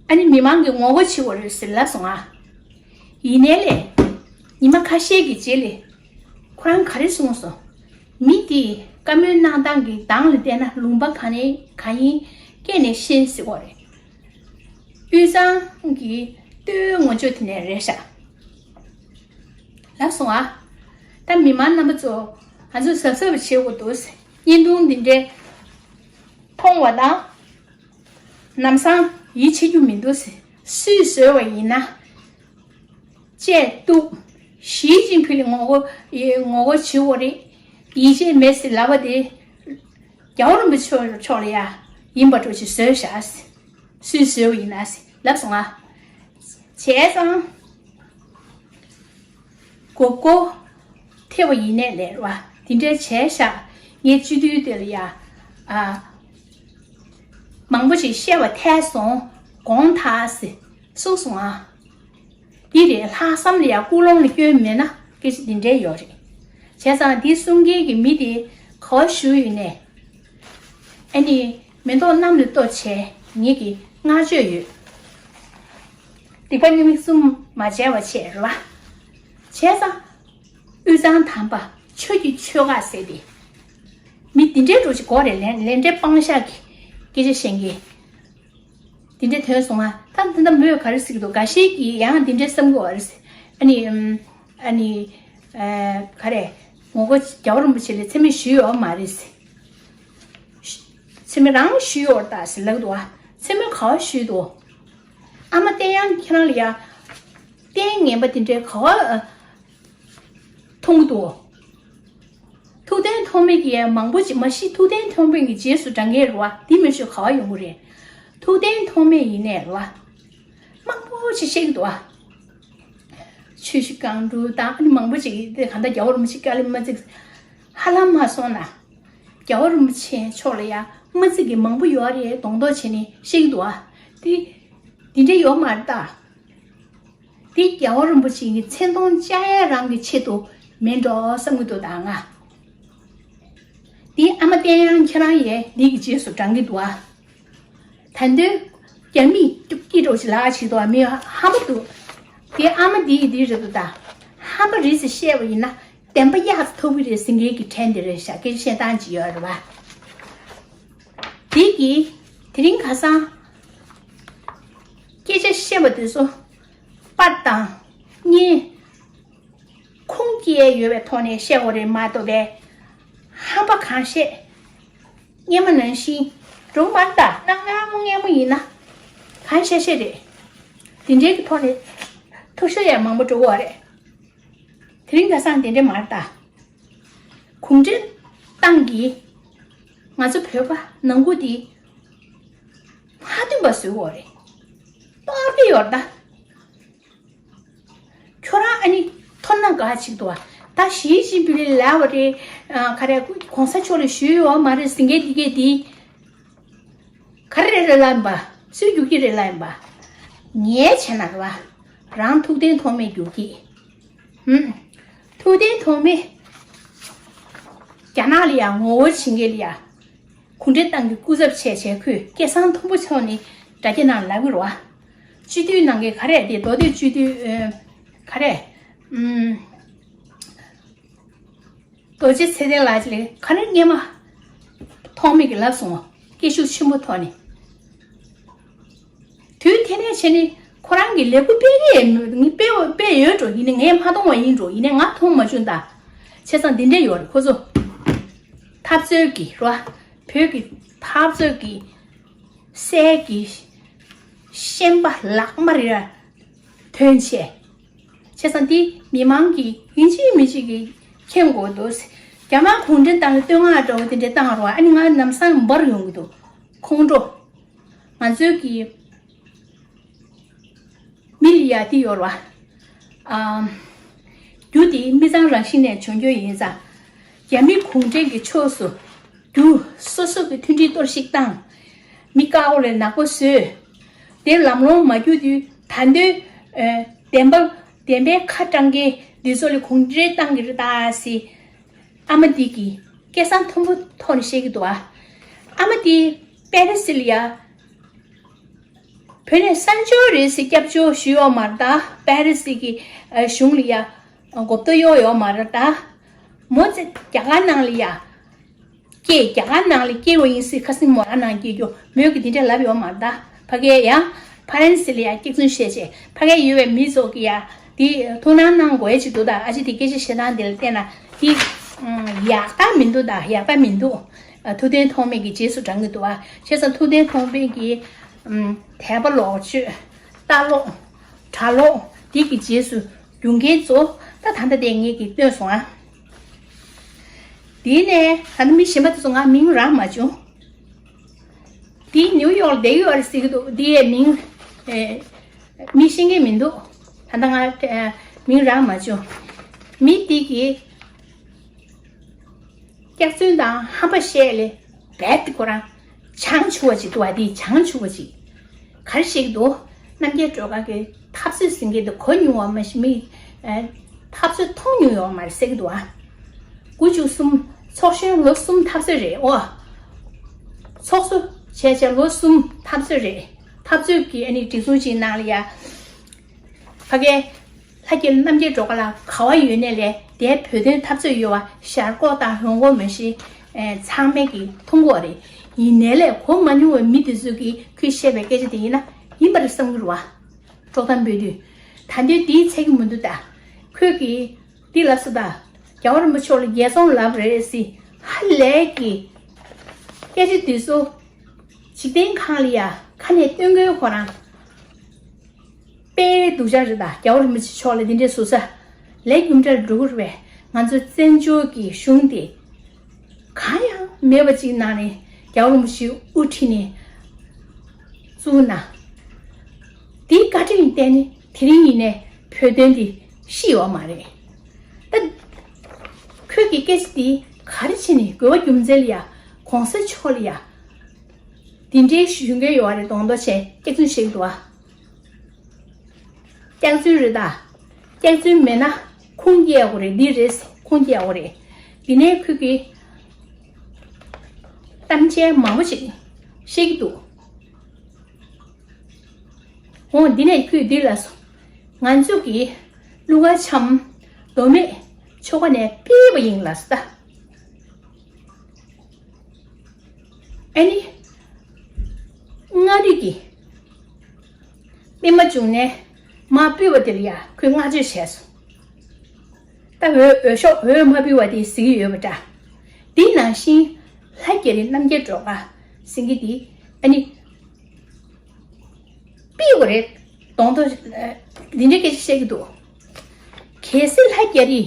ཨ་ནི་མི་མང་གིས་ངོ་རྒོལ་བྱེད་དགོས་རེད་ཟེར་ལབ་སོང་ཨ། ཡིན་ནའི་ལས། ཉི་མ་ཁ་ཤས་ཀྱི་རྗེས་ལ། ཁོ་རང་ག་རེ་གསུངས་སོང་། མི་དེས་བཀའ་མོལ་གནང་སྟངས་ཀྱི་གདངས་ལ་བལྟས་ན་ལུང་པ་གང་ནས་གང་ཡིན་སྐད་ནས་ཤེས་ཟེར་གོ་རེད། དབུས་གཙང་གི་སྟོད་ངོས་ཕྱོགས་དེ་ནས་རེད་ཤག་ལབ་སོང་ཨ། ད་མི་མང་རྣམ་པ་ཚོ་ང་ཚོ་གཟབ་གཟབ་བྱེད་དགོས་འདུག་ཟེར། བརྙན་ཐུང་འདི་འདྲའི་མཐོང་བ་དང་། ལམ་སང་ཡིད་ཆེས་རྒྱུ་མི་འདུག་ཟེར། སུས་བཟོས་པ་ཡིན་ན། བཅད་གཏུབ། ཞི་ཅིན་ཕིང་ལ་ངོ་རྒོལ་ངོ་རྒོལ་བྱེད་དགོས་རེད། ཡིད་ཆེས་མེད་ཟེར་ལབ་པ་དེ། རྒྱལ་བ་རིན་པོ་ཆེ་མཆོག་ལ་ཡ་ཡིན་པ་འདྲ་ཞིག་བཟོས་བཞག་ཟེར། སུས་བཟོས་པ་ཡིན་ན་ཟེར་ལབ་སོང་ཨ། བྱས་ཙང་། མགོ་སྐོར་ཐེབས་པ་ཡིན་ནའི་ལས་རེད་བ། དེ་འདྲའི་བྱས་ཤག་ངས་སྤྱི་འཐུས་དེ་ལ་ཡ། ཨ། མང་པོ་ཞིག་བཤད་པ་ཐལ་སོང་། དགོངས་དག་ཟེར་གསུངས་སོང་ཨ། འདི་རེད། ལྷག་བསམ་ལ་ཡ་ཀུན་སློང་ལ་སྐྱོན་མེད་ན་སྐད་ཆ་འདི་འདྲའི་ཡོད་རེད། བྱས་ཙང་འདི་གསུང་མཁན་གྱི་མི་དེ་ག་བ་བཞུགས་ཡོད་ནས། ཨ་ནི་མེ་ཏོག་གནམ་ལ་གཏོར་བྱས་ངེད་ཀྱི་བསྔགས་བརྗོད་ཡོད། སྡིག་པ་མཉམ་གསུམ་མ་བྱས་པ་བྱས་རེད་བ། བྱས་ཙང་། དབུས་གཙང་དམ་པ་ཆོས་ཀྱི་ཆོལ་ཁ་ཟེར་ཏེ། མི་འདི་འདྲའི་འགྲོ་ཅིག་གོ་རེད། ལན་ལན་འདྲའི་སྤང་བཞག་གི་སྐད་ཆ་བཤད་མཁན། འདི་འདྲའི་ཐོན་སོང་ང་། ད་འདི་འདྲ་མོས་ག་རེ་ཟེར་གྱི་འདུག་འགའ་ཤས་ཀྱིས་ཡང་འདི་འདྲའི་བསམ་གྱི་ཡོད་རེད། ཨ་ནི། ཨ་ནི། ག་རེ། ངོ་རྒོལ་རྒྱལ་བ་རིན་པོ་ཆེ་ལ་མཚན་སྨད་ཞུས་ཡོད་མ་རེད། མཚན་སྨད་རང་ཞུས་ཡོད་རེད་ད་ཟེར་ལབ་འདུག་ཨ། མཚན་སྨད་ག་བ་ཞུས་འདུག་ཨ་མ་བསྟན་དབྱངས་ཁྱེད་རང་ལ་ཡ། རྟེན་ངན་པ་དེ་འདྲའི་ག་བ། མཐོང་གི་འདུག་ཐུབ་བསྟན་ཐོགས་མེད་ཀྱིས་མང་པོ་ཅིག་མ་གཞི་ཐུབ་བསྟན་ཐོགས་མེད་ཀྱི་རྗེས་སུ་འབྲང་མཁན་རེད་བ། དེ་མི་ཤོད་ག་བ་ཡོང་གི་རེད། ཐུབ་བསྟན་ཐོགས་མེད་ཡིན་ནའི་རེད་བ། མང་པོ་ཅིག་བཤད་ཀྱི་འདུག་བ། ཆུ་བཞི་སྒང་དྲུག་དང་ཨ་ནི་མང་པོ་ཅིག་གིས་དེ་གང་ལྟར་རྒྱལ་བ་རིན་པོ་ཆེ་བཀའ་ལས་མ་བརྩིས། ཧ་ལམ་མ་སོང་ན། རྒྱལ་བ་རིན་པོ་ཆེ་མཆོག་ལ་ཡང་མ་བརྩི་མཁན་མང་པོ་ཡོད་རེད། གདོང་མདོག་བྱས་ནས་བཤད་ཀྱི་འདུག་བ། དེ། དེ་འདྲ་ཡོད་མ་རེད་ད། དེ་རྒྱལ་བ་རིན་པོ་ཆེ་གི་མཚན་མཐོང་བཅའ་ཡ་རང་གི་ཆེད་དུ་མིན་འགྲོ་བསམ་གྱི་འདུག་ད་ང་། དེ་ཨ་མ་བསྟན་དབྱངས་ཁྱེད་རང་ཡས་འདི་གི་རྗེས་སུ་འབྲང་གི་འདུག་ཨ། ད་དུང་རྒྱ་མིས་སྐྱིད་སྐྱིད་འགྲོ་ཞིག་ལག་བྱེད་དུ་མི་ཧམ་པ་འདུག་དེ་ཨ་མ་འདི་ཡི་འདི་རེད་འདུག་ད། ཧམ་པ་རེད་ཟེར་བཤད་པ་ཡིན་ན་བདེན་པ་གཡག་ཐོབ་གི་རེད་ཟེར་མཁན་གྱི་ཕྲན་དེ་རེད་ཤག་སྐད་ཆ་བཤད་སྟངས་ཅིག་ཡོད་རེད་བ། དེ་གིས་དེ་རིང་ཁ་སང་སྐད་ཆ་བཤད་པ་དེ་ཚོ་པར་དང་ གཉིས། ཁུངས་སྐྱེལ་ཡོད་པའི་ཐོག་ནས་བཤད་དགོས་རེད་མ་གཏོགས་པའི། ཧམ་པ་གང་བཤད། སྔན་མ་ནང་བཞིན་འགྲོ་མ་ལྟ་སྣང་ངར་མོ་སྔན་མོ་ཡིན་ན་གང་བཤད་བཤད་རེད། དེ་འདྲའི་གི་ཐོག་ནས་ཐུག་ཤོར་ཡང་མང་པོ་འགྲོ་གི་རེད། དེ་རིང་ཁ་སང་དེ་འདྲ་མ་རེད་ད། གུང་ཁྲན་ཏང་གིས་ང་ཚོ་བོད་པ་ནང་ཁུལ་དེ་མ་མཐུན་པ་བཟོས་ཡོད་རེད། གཏོར་གི་ཡོད་རེད་ད། ཁྱོད་རང་ཨ་ནི་མཐོང་ན་དགའ་ཅིག་འདུག་ཨ། ད་ཞི་ཅིན་ཕིང་ལ་ལབ་པ་རེད། ཨ། ག་རེ་གོང་ས་མཆོག་ལ་ཞུས་ཡོད་མ་རེད་ཟེར་མཁན་དེ་གས་དེ། ག་རེ་རེད་ལབ་ཡིན་པ། སུས་རྒྱུག་གི་རེད་ལབ་ཡིན་པ། ངས་བྱས་ན་རེད་བ། རང་ཐུབ་བསྟན་ཐོགས་མེད་རྒྱུག་གི། ཧུམ། ཐུབ་བསྟན་ཐོགས་མེད། རྒྱ་ནག་ལ་ཡ་ངོ་རྒོལ་བྱེད་མཁན་ལ་ཡ། གུང་ཁྲན་ཏང་གི་སྐུ་ཚབ་བྱས་བྱས་ཁོས་སྐལ་བཟང་མཐོན་པོ་མཆོག་ནས་དྲ་རྒྱ་ནང་ལབ་གི་རེད་བ། སྤྱི་འཐུས་ནང་གི་ག་རེ་དེ་མདོ་སྟོད་སྤྱི་འཐུས། ཨ། ག་རེ། ཨུམ། རྡོ་རྗེ་ཚེ་བརྟན་ལགས་ཀྱིས་ག་རེ་སྔན་མ་ཐོགས་མེད་ཀྱིས་ལབ་སོང་བ། སྐད་ཤུགས་ཆེན་པོ་ཐོག་ནས། དུས་དེ་ནས་བྱས་ནས་ཁོ་རང་གིས་ལས་འགུལ་སྤེལ་གི་ཡོད། ངས་སྤེལ་བ་སྤེལ་ཡོད་འགྲོ། ཡིན་ནའི་ངས་མ་མཐོང་བ་ཡིན་འགྲོ། ཡིན་ནའི་ང་མཐོང་མ་བྱུང་ད། བྱས་ཙང་འདི་འདྲས་ཡོད་རེད་ཁོ་ཚོ། འཐབ་རྩོད་ཀྱི་རོ། བོད་ཀྱི་འཐབ་རྩོད་ཀྱི་སྲས་ཀྱི་ཤན་པ་ལག་དམར་རེ་ཐོན་བྱས། བྱས་ཙང་འདི་མི་མང་གིས་ཡིན་གཅིག་མིན་གཅིག་གིས་མཁྱེན་དགོས་འདུག། རྒྱ་དམར་གུང་ཁྲན་ཏང་གི་བསྟོད་བསྔགས་འདྲ་བོ་དེ་འདྲས་བཏང་རོགས། ཨ་ནི་ང་ལམ་སང་འབར་ཡོང་གི་འདུག། ཁོང་ཁྲོ། ང་ཚོའི་གི་མི་ལ་ཡ་དེ་ཡོད་རེད་བ། ཨམ། རྒྱུ་དེ་མི་ཚང་རང་བཞིན་ནས་བྱུང་རྒྱུ་ཡིན་ཙང་། རྒྱ་མི་གུང་ཁྲན་གྱི་ཕྱོགས་སུ་རྒྱུ། སོ་སོ་གི་མཐུན་སྒྲིལ་གཏོར་བཤིག་བཏང་། མི་དཀར་པོ་ལ་ནག་པོ་བཟོས། དེ་ལམ་ལྷོང་མ་རྒྱུག་དུས་ད་འདོད། ཨ། བདེན་པ། བདེན་པའི་ཁ་བཀྲང་མཁན་འདི་ཚོ་ལ་གུང་ཁྲན་ཏང་གི་རེད་ད་ཟེར། ཨ་མ་འདི་གིས་སྐད་གསང་མཐོན་པོ་ཐོག་ནས་བཤད་ཀྱི་འདུག་ཨ། ཨ་མ་འདི་པེ་རི་སི་ལ་ཡ། བོད་ནས་གསར་འབྱོར་རེད་ཟེར་སྐྱབས་བཅོལ་ཞུས་ཡོད་མ་རེད་ད། པེ་རི་སི་གི་གཞུང་ལ་ཡ་མགོ་བཏགས་གཡོག་ཡོད་མ་རེད་ད། མོ་ཚེ་རྒྱ་གར་ནང་ལ་ཡ་སྐྱེས། རྒྱ་གར་ནང་ལ་སྐྱེས་པ་ཡིན་ཟེར་ཁ་སང་མོ་རང་ནང་སྐྱེས་རྒྱུ་མོས་ཀྱི་དེ་འདྲ་ལབ་ཡོད་མ་རེད་ད། ཕ་གིར་ཡ་ཕ་རན་སི་ལ་ཡ་སྐྱག་རྫུན་བཤད་བྱས་ཕ་གིར་ཡོད་པའི་མི་ཚོ་གི་ཡ་དེ་ཐུགས་སྣང་གནང་དགོས་ཡ་ཅིག་འདུག་ད། ཨ་ཅེ་དེ་སྐད་ཆ་བཤད་སྟངས་དེ་ལ་བལྟས་ན་དེ་ཡག་རྟགས་མི་འདུག་ད། ཡག་རྟགས་མི་འདུག། ཨ། ཐུབ་བསྟན་ཐོགས་མེད་ཀྱི་རྗེས་སུ་འབྲང་གི་འདུག་ཨ། བྱས་ཙང་ཐུབ་བསྟན་ཐོགས་མེད་ཀྱི། ཨམ། དད་པ་ལོག་སྤྱོད། ལྟ་ལོག། གྲྭ་ལོག་འདི་གི་རྗེས་སུ་རྒྱུག་མཁན་ཚོ་ད་ད་ལྟ་དེ་ངེད་ཀྱིས་སྟོན་སོང་ཨ། དེ་ནས་ད་ནི་མི་གཞན་པ་དེ་ཚོ་ང་མིང་རག་མ་བྱུང་། དེ་ནིའུ་ཡོག་ལ་བསྡད་ཡོད་རེད་ཟེར་གྱི་འདུག། དེ་ཡས་མིང་། ཨེ། མི་ཤེས་མཁན་མི་འདུག། ད་ལྟ་ང་། ཨེ། མིང་རག་མ་བྱུང་། མི་དེ་གིས། སྐྱག་རྫུན་དང་ཧམ་པ་བཤད་ལས་རྦད་དེ་ཁོ་རང་བྱང་ཆུབ་པ་ཅིག་འདུག་བ། དེ་བྱང་ཆུབ་པ་ཅིག་ག་རེ་བཤད་ཀྱི་འདུག། རྣམ་རྒྱལ་སྒྲོལ་དཀར་གྱི་འཐབ་རྩོད་ཟེར་མཁན་དེ་གོ་མྱོང་བ་མ་ཤེས། མི། ཨ། འཐབ་རྩོད་མཐོང་མྱོང་ཡོད་མ་རེད་ཟེར་གྱི་འདུག་བ། དགུ་བཅུ་གསུམ་ཚོགས་གཞོན་ལོ་གསུམ་འཐབ་རྩོད་རེད་ཨོ། ཚོགས་གཙོ་བྱས་བྱས་ལོ་གསུམ་འཐབ་རྩོད་རེད། འཐབ་རྩོད་ཀྱི་ཨ་ནི་སྒྲིག་འཛུགས་ཅིག་ནང་ལ་ཡ། ཕ་གིའི་ལྷ་རྒྱལ་རྣམ་རྒྱལ་སྒྲོལ་དཀར་ལགས་ག་བ་ཡོད་ནའི་ལས་དེའི་བོད་དོན་འཐབ་རྩོད་ཡོད་བ་ཞར་ལྐོག་དང་ཧོན་གོ་མ་ཤེས། ཨེ། ཚང་མས་ཀྱིས་མཐོང་གི་ཡོད་རེད། ཡིན་ནའི་ལས་གོ་མ་མྱོང་བའི་མི་དེ་ཚོས་ཀྱིས་ཁོས་བཤད་པའི་སྐད་ཆ་དེ་ཡིན་ན་ཡིན་པ་རེད་བསམ་གྱི་རེད་བ། དཀྲོག་གཏམ་སྤེལ་དུས། ད་འདོད་འདིའི་ཚད་ཀྱི་མི་འདུག་ད། ཁོས་ཀྱིས་འདི་ལབ་སོང་ད། རྒྱལ་བ་རིན་པོ་ཆེ་ལ་རྒྱལ་ཚོང་ལབ་རེད་ཟེར། ཧ་ལས་ཀྱི་སྐད་ཆ་དེ་ཚོ་འཇིག་རྟེན་ཁང་ལ་ཡ་ཁ་ནས་སྟོན་མཁན་ཁོ་རང་། དཔེ་སྡུག་ཅག་རེད་ད། རྒྱལ་བ་རིན་པོ་ཆེ་མཆོག་ལ་འདི་འདྲའི་ཟུར་ཟ་ལས་རྒྱུ་འབྲས་འགྲོ་གི་རེད་པས། ང་ཚོ་བཙན་བྱོལ་གྱི་གཞུང་དེ་གང་ཡང་མེད་པ་ཅིག་ནང་ནས་རྒྱལ་བ་རིན་པོ་ཆེ་དབུ་ཁྲིད་ནས་བཙུགས་ན། དེའི་བཀའ་དྲིན་བརྟེན་ནས་དེ་རིང་ཡིན་ནའི་བོད་དོན་འདི་ཤི་ཡོད་མ་རེད། ད་ཁོས་ཀྱི་སྐད་ཆ་འདི་ག་རེ་བྱས་ནས་དགོས་པ་རྒྱུ་མཚན་ལ་ཡ་གོང་ས་མཆོག་ལ་ཡ་འདི་འདྲའི་ཞུ་མཁན་ཡོད་རེད་མདོག་མདོག་བྱས་སྐྱག་རྫུན་བཤད་ཀྱི་འདུག་བ། སྐྱག་རྫུན་རེད་ད། སྐྱག་རྫུན་མེད་ན་ཁུངས་སྐྱེལ་དགོས་རེད། འདི་རེད་ཁུངས་སྐྱེལ་དགོས་རེད། འདི་ནས་ཁོས་ཀྱི་གཏམ་འཆལ་མང་པོ་ཞིག་བཤད་ཀྱི་འདུག། འོ་འདི་ནས་ཁོས་འདི་ལབ་སོང་། ང་ཚོ་གི་ཀླུ་མཁར་བྱམས་མདོ་སྨད་ཆོལ་ཁ་ནས་ཕུད་པ་ཡིན་ལབ་སོང་ད། ཨ་ནི། མངའ་རིས་ཀྱི་པད་མ་འབྱུང་གནས་ མ་ཕུལ་བ་དེ་ལ་ཡ་ཁོས་བསྔགས་བརྗོད་བྱས་སོང་། ད་འོས་འོས་ཤོག་འོས་མ་ཕུལ་བ་དེ་ཟེར་གྱི་ཡོད་པ་འདྲ། དེ་ནང་བཞིན་ལྷ་རྒྱ་རི་རྣམ་རྒྱལ་སྒྲོལ་དཀར་ཟེར་གྱི་དེ་ཨ་ནི། ཕུལ་དགོས་རེད། གདོང་ཐོག་འདི་འདྲའི་སྐད་ཆ་བཤད་ཀྱི་འདུག་གལ་སྲིད་ལྷ་རྒྱ་རི།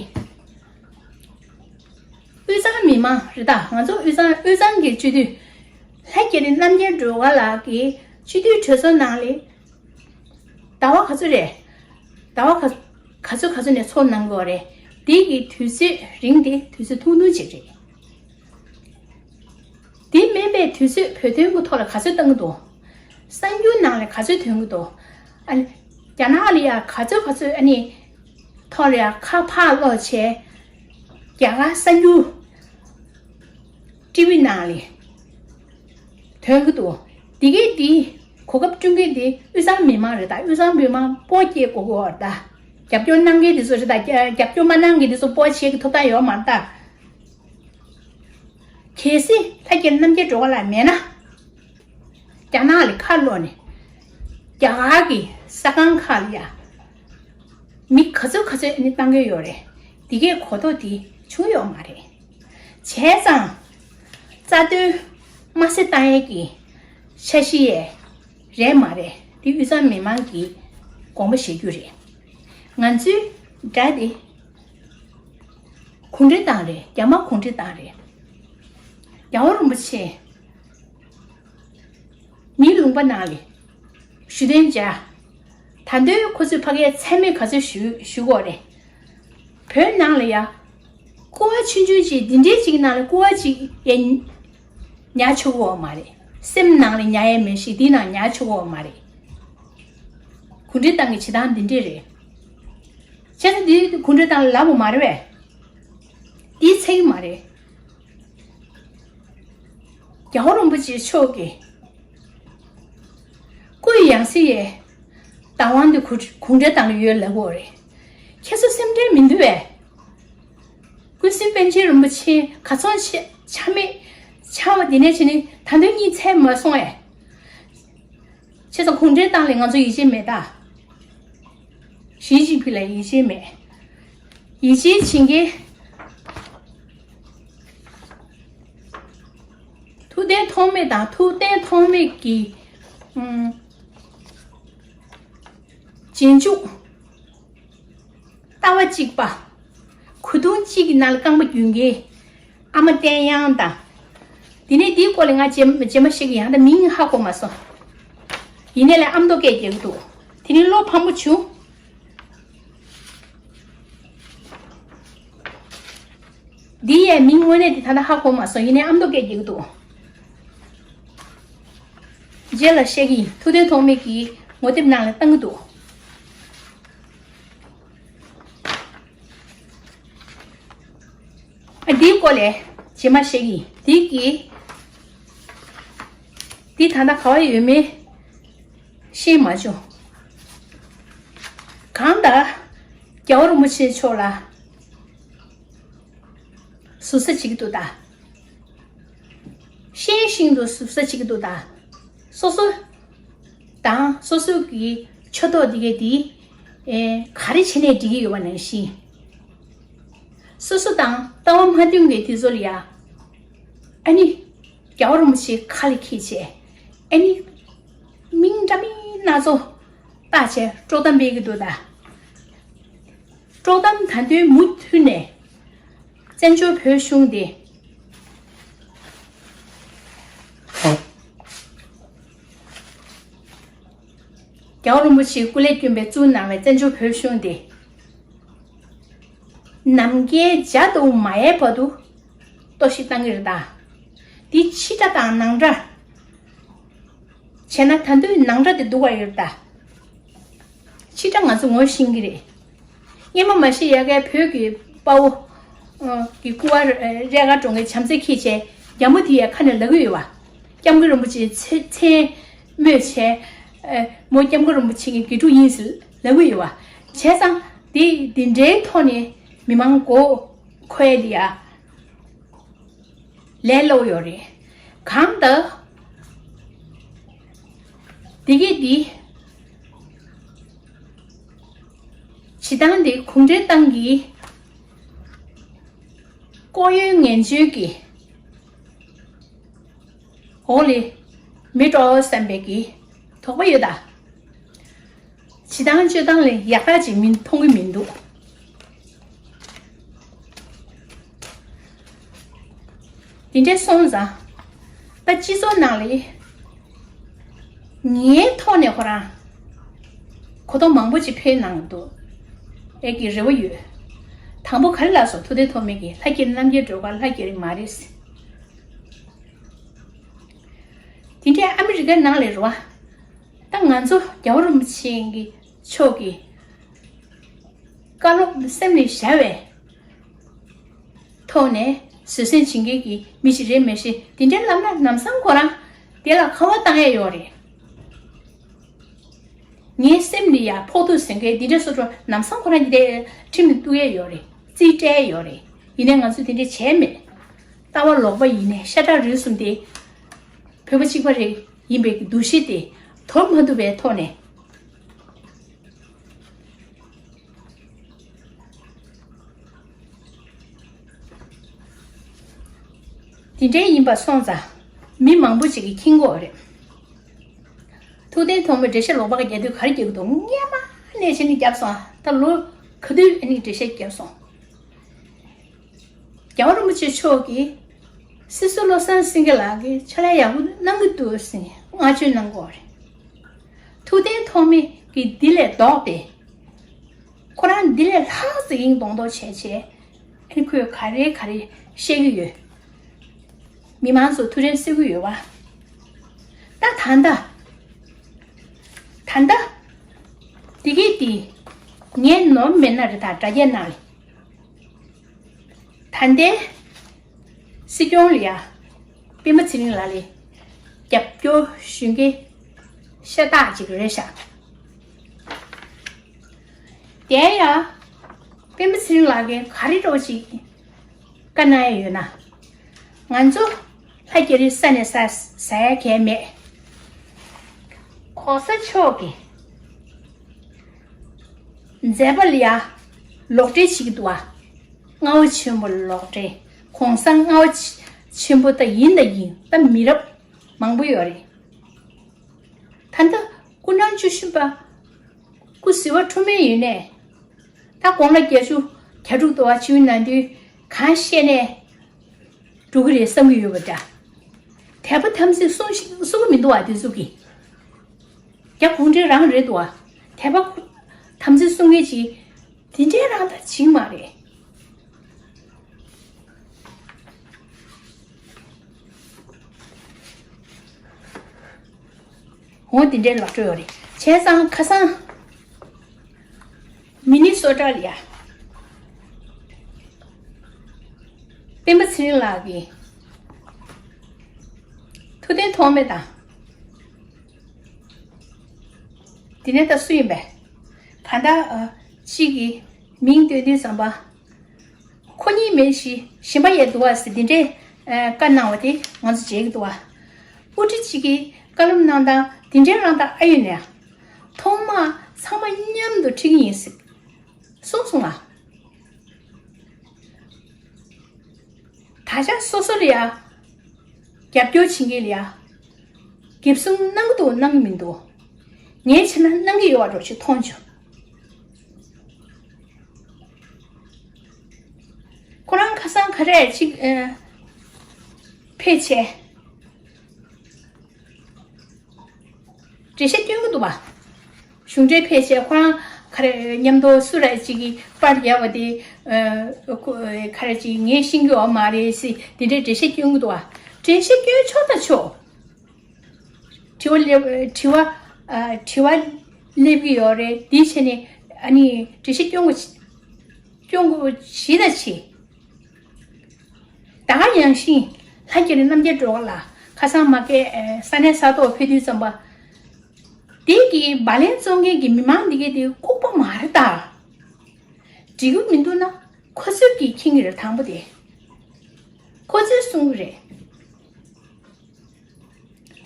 དབུས་གཙང་མི་མང་རེད་ད། ང་ཚོ་དབུས་གཙང་དབུས་གཙང་གི་སྤྱི་འཐུས། ལྷ་རྒྱ་རི་རྣམ་རྒྱལ་སྒྲོལ་དཀར་ལགས་ཀྱི་སྤྱི་འཐུས་གྲོས་ཚོགས་ནང་ལ། ཟླ་བ་ག་ཚོད་རེད། ཟླ་བ་ག་ག་ཚོད་ག་ཚོད་ནས་ཚོགས་གནང་དགོས་རེད། དེ་གི་དུས་ཚོད་རིང་དེ་དུས་ཚོད་ཐུང་ཐུང་ཅིག་རེད། དེ་མིན་པའི་དུས་ཚོད་བོད་དོན་གྱི་ཐོག་ལ་ག་ཚོད་བཏང་གི་འདུག་གསར་འགྱུར་ནང་ལ་ག་ཚོད་ཐོན་གྱི་འདུག་ཨ་ནི། རྒྱ་ནག་ལ་ཡང་ག་ཚོད་ག་ཚོད་ཨ་ནི། ཐོག་ལ་ཡང་ཁ་ཕར་སློག་བྱས། རྒྱ་གར་གསར་འགྱུར། ཊི་ཝི་ནང་ལ་ཐོན་གྱི་འདུག་དེ་གས་དེ་གོ་སྐབས་བསྐྲུན་མཁན་དེ་དབུས་གཙང་མི་མང་རེད་ད། དབུས་གཙང་མི་མང་སྤོ་སྐྱེལ་དགོས་ཀྱི་ཡོད་རེད་ད། རྒྱབ་སྐྱོར་གནང་མཁན་དེ་ཚོ་རེད་ད། རྒྱ་རྒྱབ་སྐྱོར་མ་གནང་མཁན་དེ་ཚོ་སྤོ་བྱེད་ཀྱི་ཐོབ་ཐང་ཡོད་མ་རེད་ད། གལ་སྲིད་ལྷ་རྒྱ་རི་རྣམ་རྒྱལ་སྒྲོལ་དཀར་ལགས་མེད་ན། རྒྱ་ནག་ལ་ཁ་ལོག་ནས་རྒྱ་གར་གྱི་ས་ཁང་ཁག་ལ་ཡ་མི་ག་ཚོད་ག་ཚོད་ནི་བཏང་གི་ཡོད་རེད། དེ་གའི་གོ་རྟོགས་དེ་བྱུང་ཡོད་མ་རེད། བྱས་ཙང་རྩ་དོན་མ་སེ་བཏང་ཡས་ཀྱི་འཆར་གཞི་ཡས་རེད་མ་རེད། དེ་དབུས་གཙང་མི་མང་གིས་དགོངས་པ་བཞེས་རྒྱུ་རེད། ང་ཚོའི་དགྲ་དེ་གུང་ཁྲན་ཏང་རེད། རྒྱ་དམར་གུང་ཁྲན་ཏང་རེད། རྒྱལ་བ་རིན་པོ་ཆེ་མིའི་ལུང་པ་ནང་ལ་ཞུ་དོན་བྱ། ད་དུང་ཁོ་ཚོས་ཕ་གིའི་མཚན་སྨད་ག་ཚོད་ཞུ་ཞུ་དགོས་རེད། བོད་ནང་ལ་ཡ་ཀོ་བ་ཆུང་ཆུང་ཅིག་འདི་འདྲའི་ཅིག་ནང་ལ་ཀོ་བ་ཅིག་ཡ་ཉར་ཆོག་གི་ཡོད་མ་རེད། སེམས་ནང་ལ་ཉར་ཡས་མེད་ཞིག་འདི་ནང་ཉར་ཆོག་གི་ཡོད་མ་རེད། གུང་ཁྲན་ཏང་གི་བྱེད་སྟངས་འདི་འདྲས་རེད། བྱས་ཙང་འདི་གུང་ཁྲན་ཏང་ལ་ལབ་པ་མ་རེད་པས། འདི་ཚད་ཀྱི་མ་རེད། རྒྱལ་བ་རིན་པོ་ཆེ་མཆོག་གིས་སྐུའི་ཡང་སྲིད་ཡས་བདག་དབང་འདི་གུ་གུང་ཁྲན་ཏང་ལ་ཡོད་ལབ་ཡོད་རེད། ཁྱེད་ཚོ་སེམས་ཁྲལ་མི་འདུག་པས། ཀུན་གཟིགས་པཎ་ཆེན་རིན་པོ་ཆེ་ག་ཚོད་ཆ་ཆ་མེད་ཆ་བ་འདི་ནས་བྱས་ནས་ད་དུང་གཉིད་ཚད་མ་སོང་ཨེ། བྱས་ཙང་གུང་ཁྲན་ཏང་ལ་ང་ཚོ་ཡིད་ཆེས་མེད་ད། ཞི་ཅིན་ཕིང་ལ་ཡིད་ཆེས་མེད། ཡིད་ཆེས་བྱེད་མཁན། ཐུབ་བསྟན་ཐོགས་མེད་དང་ཐུབ་བསྟན་ཐོགས་མེད་ཀྱི་ཨུམ། རྗེས་འཇུག་ལྟ་བ་གཅིག་པ། གོས་ཐུང་གཅིག་གི་ནང་ལ་རྐང་པ་རྒྱུག་མཁན། ཨ་མ་བསྟན་དབྱངས་དང་། དེ་ནས་དེའི་སྐོར་ལ་ང་རྗེས་རྗེས་མ་བཤད་ཀྱི་ཡང་ད་མིང་ཧ་གོ་མ་སོང་། ཡིན་ནའི་ལས་ཨ་མདོ་སྐད་རྒྱག་གི་འདུག་དེ་ནས་བློ་ཕམ་པོ་བྱུང་། འདི་ཡའི་མིང་དངོས་གནས་དེ་ད་ལྟ་ཧ་གོ་མ་སོང་། ཡིན་ནའི་ཨ་མདོ་སྐད་རྒྱག་གི་འདུག་རྗེས་ལ་བཤད་ཀྱི་ཡིན། ཐུབ་བསྟན་ཐོགས་མེད་ཀྱི་ངོ་དེབ་ནང་ལ་བཏང་གི་འདུག་ཨ་འདིའི་སྐོར་ལས་རྗེས་མ་བཤད་ཀྱི་ཡིན། འདི་གི་འདི་ད་ལྟ་ག་བ་ཡོད་མེད་ཤེས་མ་བྱུང་། གང་ལྟར་རྒྱལ་བ་རིན་པོ་ཆེ་མཆོག་ལ་ཟུར་ཟ་བྱེད་ཀྱི་འདུག་ད། ཤེས་བཞིན་དུ་ཟུར་ཟ་བྱེད་ཀྱི་འདུག་ད། སོ་སོ་དང་སོ་སོ་གི་ཕྱོགས་གཏོགས་འདི་གས་འདི་ཨེ་ག་རེ་བྱས་ནས་འགྲིག་གི་ཡོད་པ་ནང་བཞིན། སོ་སོ་དང་ལྟ་བ་མ་མཐུན་པའི་དེ་ཚོ་ལ་ཡ། ཨ་ནི། རྒྱལ་བ་རིན་པོ་ཆེའི་ཁ་ལ་འཁྱེར་བྱས། ཨ་ནི། མིང་འདྲ་མིན་སྣ་ཚོགས་བཏགས་བྱས་དཀྲོག་གཏམ་སྤེལ་གྱི་འདུག་ད། དཀྲོག་གཏམ་ད་དུང་མུ་མཐུད་ནས་བཙན་བྱོལ་བོད་གཞུང་དེ་རྒྱལ་བ་རིན་པོ་ཆེའི་སྐུ་ལས་བསྐྱོན་པའི་བཙུགས་གནང་བའི་བཙན་བྱོལ་བོད་གཞུང་དེ་ནམ་མཁའི་འཇའ་ལྟ་བུ་མ་ཡལ་བར་དུ་གཏོར་བཤིག་བཏང་གི་རེད་ད། འདི་ཕྱི་དགྲ་དང་ནང་དགྲ། བྱས་ན་ད་དུང་ནང་དགྲ་དེ་སྡུག་པ་ཡོད་ད། ཕྱི་དགྲ་ང་ཚོ་ངོ་ཤེས་ཀྱི་རེད། སྔོན་མ་མ་ཤི་ཡ་གའི་བོད་ཀྱི་དཔའ་བོ་གི་སྐུ་པར་རས་དཀར་གྲོང་ཁྱེར་བྱམས་བརྩེ་འཁྱེར་བྱས་རྒྱ་མོ་དེ་ཡ་ཁ་ནས་ལབ་ཀྱི་ཡོད་པ། སྐྱབས་མགོན་རིན་པོ་ཆེ་མཚན་སྨོས་བྱས། མོ་སྐྱབས་མགོན་རིན་པོ་ཆེ་གི་དགེ་ཕྲུག་ཡིན་ཟེར་ལབ་ཀྱི་ཡོད་པ། བྱས་ཙང་དེ་འདི་འདྲའི་ཐོག་ནས་མི་མང་མགོ་འཁོར་ཡ་དེ་ཡ། ལས་སླ་པོ་ཡོད་རེད། གང་ལྟར། དེ་གས་འདི། བྱེད་སྟངས་འདི་གུང་ཁྲན་ཏང་གི་ལྐོག་གཡོ་ངན་བྱུས་ཀྱི་འོག་ལས་མི་སྤྲོ་བསམ་པའི་གི་དོགས་པ་ཡོད་ད། བྱེད་སྟངས་སྤྱོད་སྟངས་ལས་ཡག་ཐག་ཅིག་མི་མཐོང་གི་མི་འདུག་དེ་འདྲ་སོང་ཙང་། ད་སྤྱི་ཚོགས་ནང་ལ་ངའི་ཐོག་ནས་ཁོ་རང་གོ་རྟོགས་མང་པོ་ཅིག་འཕེལ་གནང་འདུག་ཨེ་གི་རེ་བ་ཡོད། དང་པོ་ག་རེ་ལབ་སོང་། ཐུབ་བསྟན་ཐོགས་མེད་ཀྱིས་ལྷ་སྐྱིད་རྣམ་རྒྱལ་སྒྲོལ་དཀར་ལྷ་སྐྱིད་མ་རེད། དེ་འདྲའི་ཨ་མི་རི་ཀའི་ནང་ལ་རེད་བ། ད་ང་ཚོ་རྒྱལ་བ་རིན་པོ་ཆེ་གི་མཆོག་གི་བཀའ་སློབ་སེམས་ལ་བཞག་པའི་ཐོག་ནས་བཟོད་བསྲན་བྱེད་མཁན་གྱི་མི་ཞིག་རེད་མ་གཞི། དེ་འདྲའི་ལབ་ན་ལམ་སང་ཁོ་རང་དེ་ལ་ཁ་བ་བཏང་ཡས་ཡོད་རེད། ངའི་སེམས་ལ་ཡ་ཕོག་ཐུག་ཟེར་མཁན་འདི་འདྲ་སོ་སོ་ལམ་སང་ཁོ་རང་གི་དེ་ཁྲིམས་ལ་གཏུག་ཡས་ཡོད་རེད། རྩིས་སྤྲད་ཡས་ཡོད་རེད། ཡིན་ནའི་ང་ཚོས་དེ་འདྲ་བྱས་མེད། ལྟ་བ་ལོག་པ་ཡིན་ནའི་ཤ་ཁྲག་རུས་གསུམ་དེ་བོད་པ་གཅིག་པ་རེད་ཡིན་པའི་འདུ་ཤེས་དེ་དོར་མ་ཐུབ་པའི་ཐོག་ནས། དེ་འདྲའི་ཡིན་པ་སོང་ཙང་མི་མང་པོ་ཅིག་གིས་མཁྱེན་གྱི་ཡོད་རེད། ཐུབ་བསྟན་ཐོགས་མེད་འགྲེལ་བཤད་ལོག་པ་རྒྱག་དུས་ག་རེ་རྒྱག་གི་འདུག་སྔོན་མ་ནས་བྱས་ནས་བརྒྱབ་སོང་། ད་ལོ་ག་དུས་ཨ་ནི་འགྲེལ་བཤད་བརྒྱབ་སོང་། རྒྱལ་བ་རིན་པོ་ཆེ་མཆོག་གིས་སྲིད་ཟུར་བློ་བཟང་སེང་གེ་ལགས་ཀྱིས་ཕྱག་ལས་ཡག་པོ་གནང་གི་འདུག་ཟེར་ནས་བསྔགས་བརྗོད་གནང་གི་ཡོད་རེད། ཐུབ་བསྟན་ཐོགས་མེད་ཀྱིས་འདི་ལས་ལྡོག་སྟེ། ཁོ་རང་འདི་ལས་ལྷག་ཙམ་ཡིན་མདོག་མདོག་བྱས་བྱས། ཨ་ནི་ཁོས་ག་རེ་ག་རེ་བཤད་ཀྱི་ཡོད། མི་མང་ཚོ་ཐུགས་དྲན་གསོ་གི་ཡོད་པ། ད་ད་ལྟ། ད་ལྟ། འདི་གས་འདི། ངས་ནོར་མེད་ན་རེད་ད་དྲ་རྒྱའི་ནང་ལ། ད་ལྟའི་སྲིད་སྐྱོང་ལ་ཡ། སྤེན་པ་ཚེ་རིང་ལགས་ལ་རྒྱབ་སྐྱོར་ཞུ་མཁན་ཤ་སྟག་ཅིག་རེད་ཤག་དེ་ཡང་སྤེན་པ་ཚེ་རིང་ལགས་ཀྱིས་ག་རེ་འདྲ་བོ་ཞིག་བཀའ་གནང་ཡ་ཡོད་ན། ང་ཚོ་ལྷ་རྒྱ་རི་ས་ནས་ས་ཟ་ཡ་གང་མེད། ༸གོང་ས་མཆོག་གི་མཛད་པ་ལ་ཡ་ལོག་འགྲེལ་བྱེད་ཀྱི་འདུག་བ། རྔ་བོ་ཆེན་པོ་ལ་ལོག་འགྲེལ། ༸གོང་ས་རྔ་བོ་ཆེན་པོ་ད་ཡིན་ད་ཡིན་ད་མི་རབས་མང་པོ་ཡོད་རེད། ད་ལྟ་སྐུ་ཕྲེང་བཅུ་བཞི་པ་སྐུ་ཟི་བ་འཁྲུངས་མེད་ཡིན་ནས། ད་དགུང་ལོ་བརྒྱད་ཅུ་གྱ་དྲུག་ཏུ་བ་བྱུང་ན་དུས་གང་བཤད་ནས་འགྲོ་གི་རེད་བསམ་གྱི་ཡོད་པ་འདྲ། དད་པ་དམ་ཚིག་གསུང་ཞིག་གསུང་གི་མི་འདུག་བ་དེ་ཚོ་གི། རྒྱ་གུང་ཁྲན་རང་རེད་འདུག་བ། དད་པ་དམ་ཚིག་གསུང་མཁན་ཅིག་དེ་འདྲའི་རང་ད་བྱིངས་མ་རེད། འོ་དེ་འདྲའི་ལོག་འགྲོ་ཡོད་རེད། བྱས་ཙང་ཁ་སང་མི་ནི་སོ་ཊ་ལ་ཡ། སྤེན་པ་ཚེ་རིང་ལགས་ཀྱིས་ཐུབ་བསྟན་ཐོགས་མེད་དང་། དེ་ནས་ད་སུ་ཡིན་པས། གང་ལྟར་ཨ། གཅིག་གིས་མིང་བཏོན་དུས་ཙམ་པ། ཁོ་གཉིས་མེད་ཞི་གཞན་པ་ཡས་འདུག་བ་ཟེར་འདི་འདྲའི་ཨ། བཀའ་གནང་བ་དེ་ང་ཚོ་མཇལ་གྱི་འདུག་བ། དབུ་ཁྲིད་གཅིག་གིས་བཀའ་སློབ་གནང་སྟངས་འདི་འདྲའི་རང་ད་ཨ་ཡོད་ནས། ཐོག་མར་ཚང་མ་མཉམ་དུ་ཁྲིད་ཀྱི་ཡིན་ཟེར། གསུངས་སོང་ང་། ད་ཆ་སོ་སོ་ལ་ཡ། རྒྱབ་སྐྱོར་བྱེད་མཁན་ལ་ཡ། འགེབས་སྲུང་གནང་གི་འདུག་གནང་གི་མི་འདུག་ངས་བྱས་ན་གནང་གི་ཡོད་པ་འདྲ་ཞིག་མཐོང་བྱུང་། ཁོ་རང་ཁ་སང་ག་རེ་ཅིག་ཨ། ཕེབས་བྱས། འགྲེལ་བཤད་སྐྱོན་གྱི་འདུག་བ། གཞུང་འབྲེལ་ཕལ་ཆེར་ཁོ་རང་ག་རེ་མཉམ་དུ་སུ་ར་ཅིག་གིས་པར་རྒྱག་པ་དེ། ཨ། ཁོ་ག་རེ་ཅིག་ངས་ཤེས་ཀྱི་ཡོད་མ་རེད་ཟེར་དེ་འདྲའི་འགྲེལ་བཤད་སྐྱོན་གྱི་འདུག་བ། འགྲེལ་བཤད་སྐྱོན་ཆོག་ད་ཆོག་དྲི་བ་སླེབས། དྲི་བ། ཨ། དྲི་བ་སླེབས་ཀྱི་ཡོད་རེད། དེ་བྱས་ནས་ཨ་ནི་འགྲེལ་བཤད་སྐྱོན་དགོས། སྐྱོན་དགོས་བྱས་ད་བྱས། ད་ག་ཡང་ཤིང་ལྷ་རྒྱ་རི་རྣམ་རྒྱལ་སྒྲོལ་དཀར་ལགས་ཁ་སང་མ་གི་ས་གནས་ས་ཐོག་ཕེབས་དུས་ཙམ་པ། དེ་གི་བ་ལན་བཙོང་མཁན་གྱི་མི་མང་འདི་གས་དེ་ལྐུགས་པ་མ་རེད་ད། འགྲིག་གི་མི་འདུག་ན་ཁོ་ཚོས་ཀྱིས་མཁྱེན་གྱི་རེད། དང་པོ་དེ་ཁོ་ཚོས་གསུང་གི་རེད།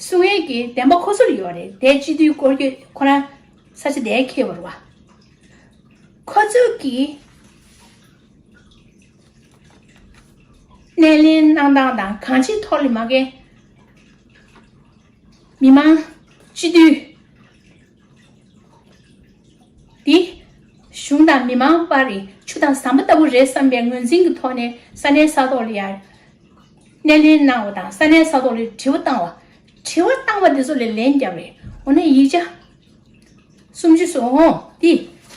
གསུང་ཡས་ཀྱི་བདེན་པ་ཁོ་ཚོར་ཡོད་རེད། དེ་སྤྱི་འཐུས་སྐོར་སྐྱོད་ཁོ་རང་ས་ཆ་དེར་འཁེལ་བ་རེད་བ། ཁོ་ ཚོས་ཀྱི་སྣེ་ལེན་གནང་སྟངས་དང་གང་ཅིའི་ཐོག་ལ་མ་གི་མི་མང་སྤྱི་འཐུས་འདི་གཞུང་དང་མི་མང་བར་གྱི་ཆུ་དང་ཟམ་པ་ལྟ་བུ་རེད་བསམ་པའི་ངོས་འཛིན་གྱི་ཐོག་ནས་ས་གནས་ས་ཐོག་ལ་ཡར་སྣེ་ལེན་གནང་བ་དང་ས་གནས་ས་ཐོག་ལ་དྲི་བ་བཏང་བ། དྲི་བ་བཏང་བ་འདི་ཚོ་ལ་ལན་བརྒྱབ་རེད། འོ་ན་ཡིག་ཆ་སུམ་ཅུ་སོ། འོ་འདི་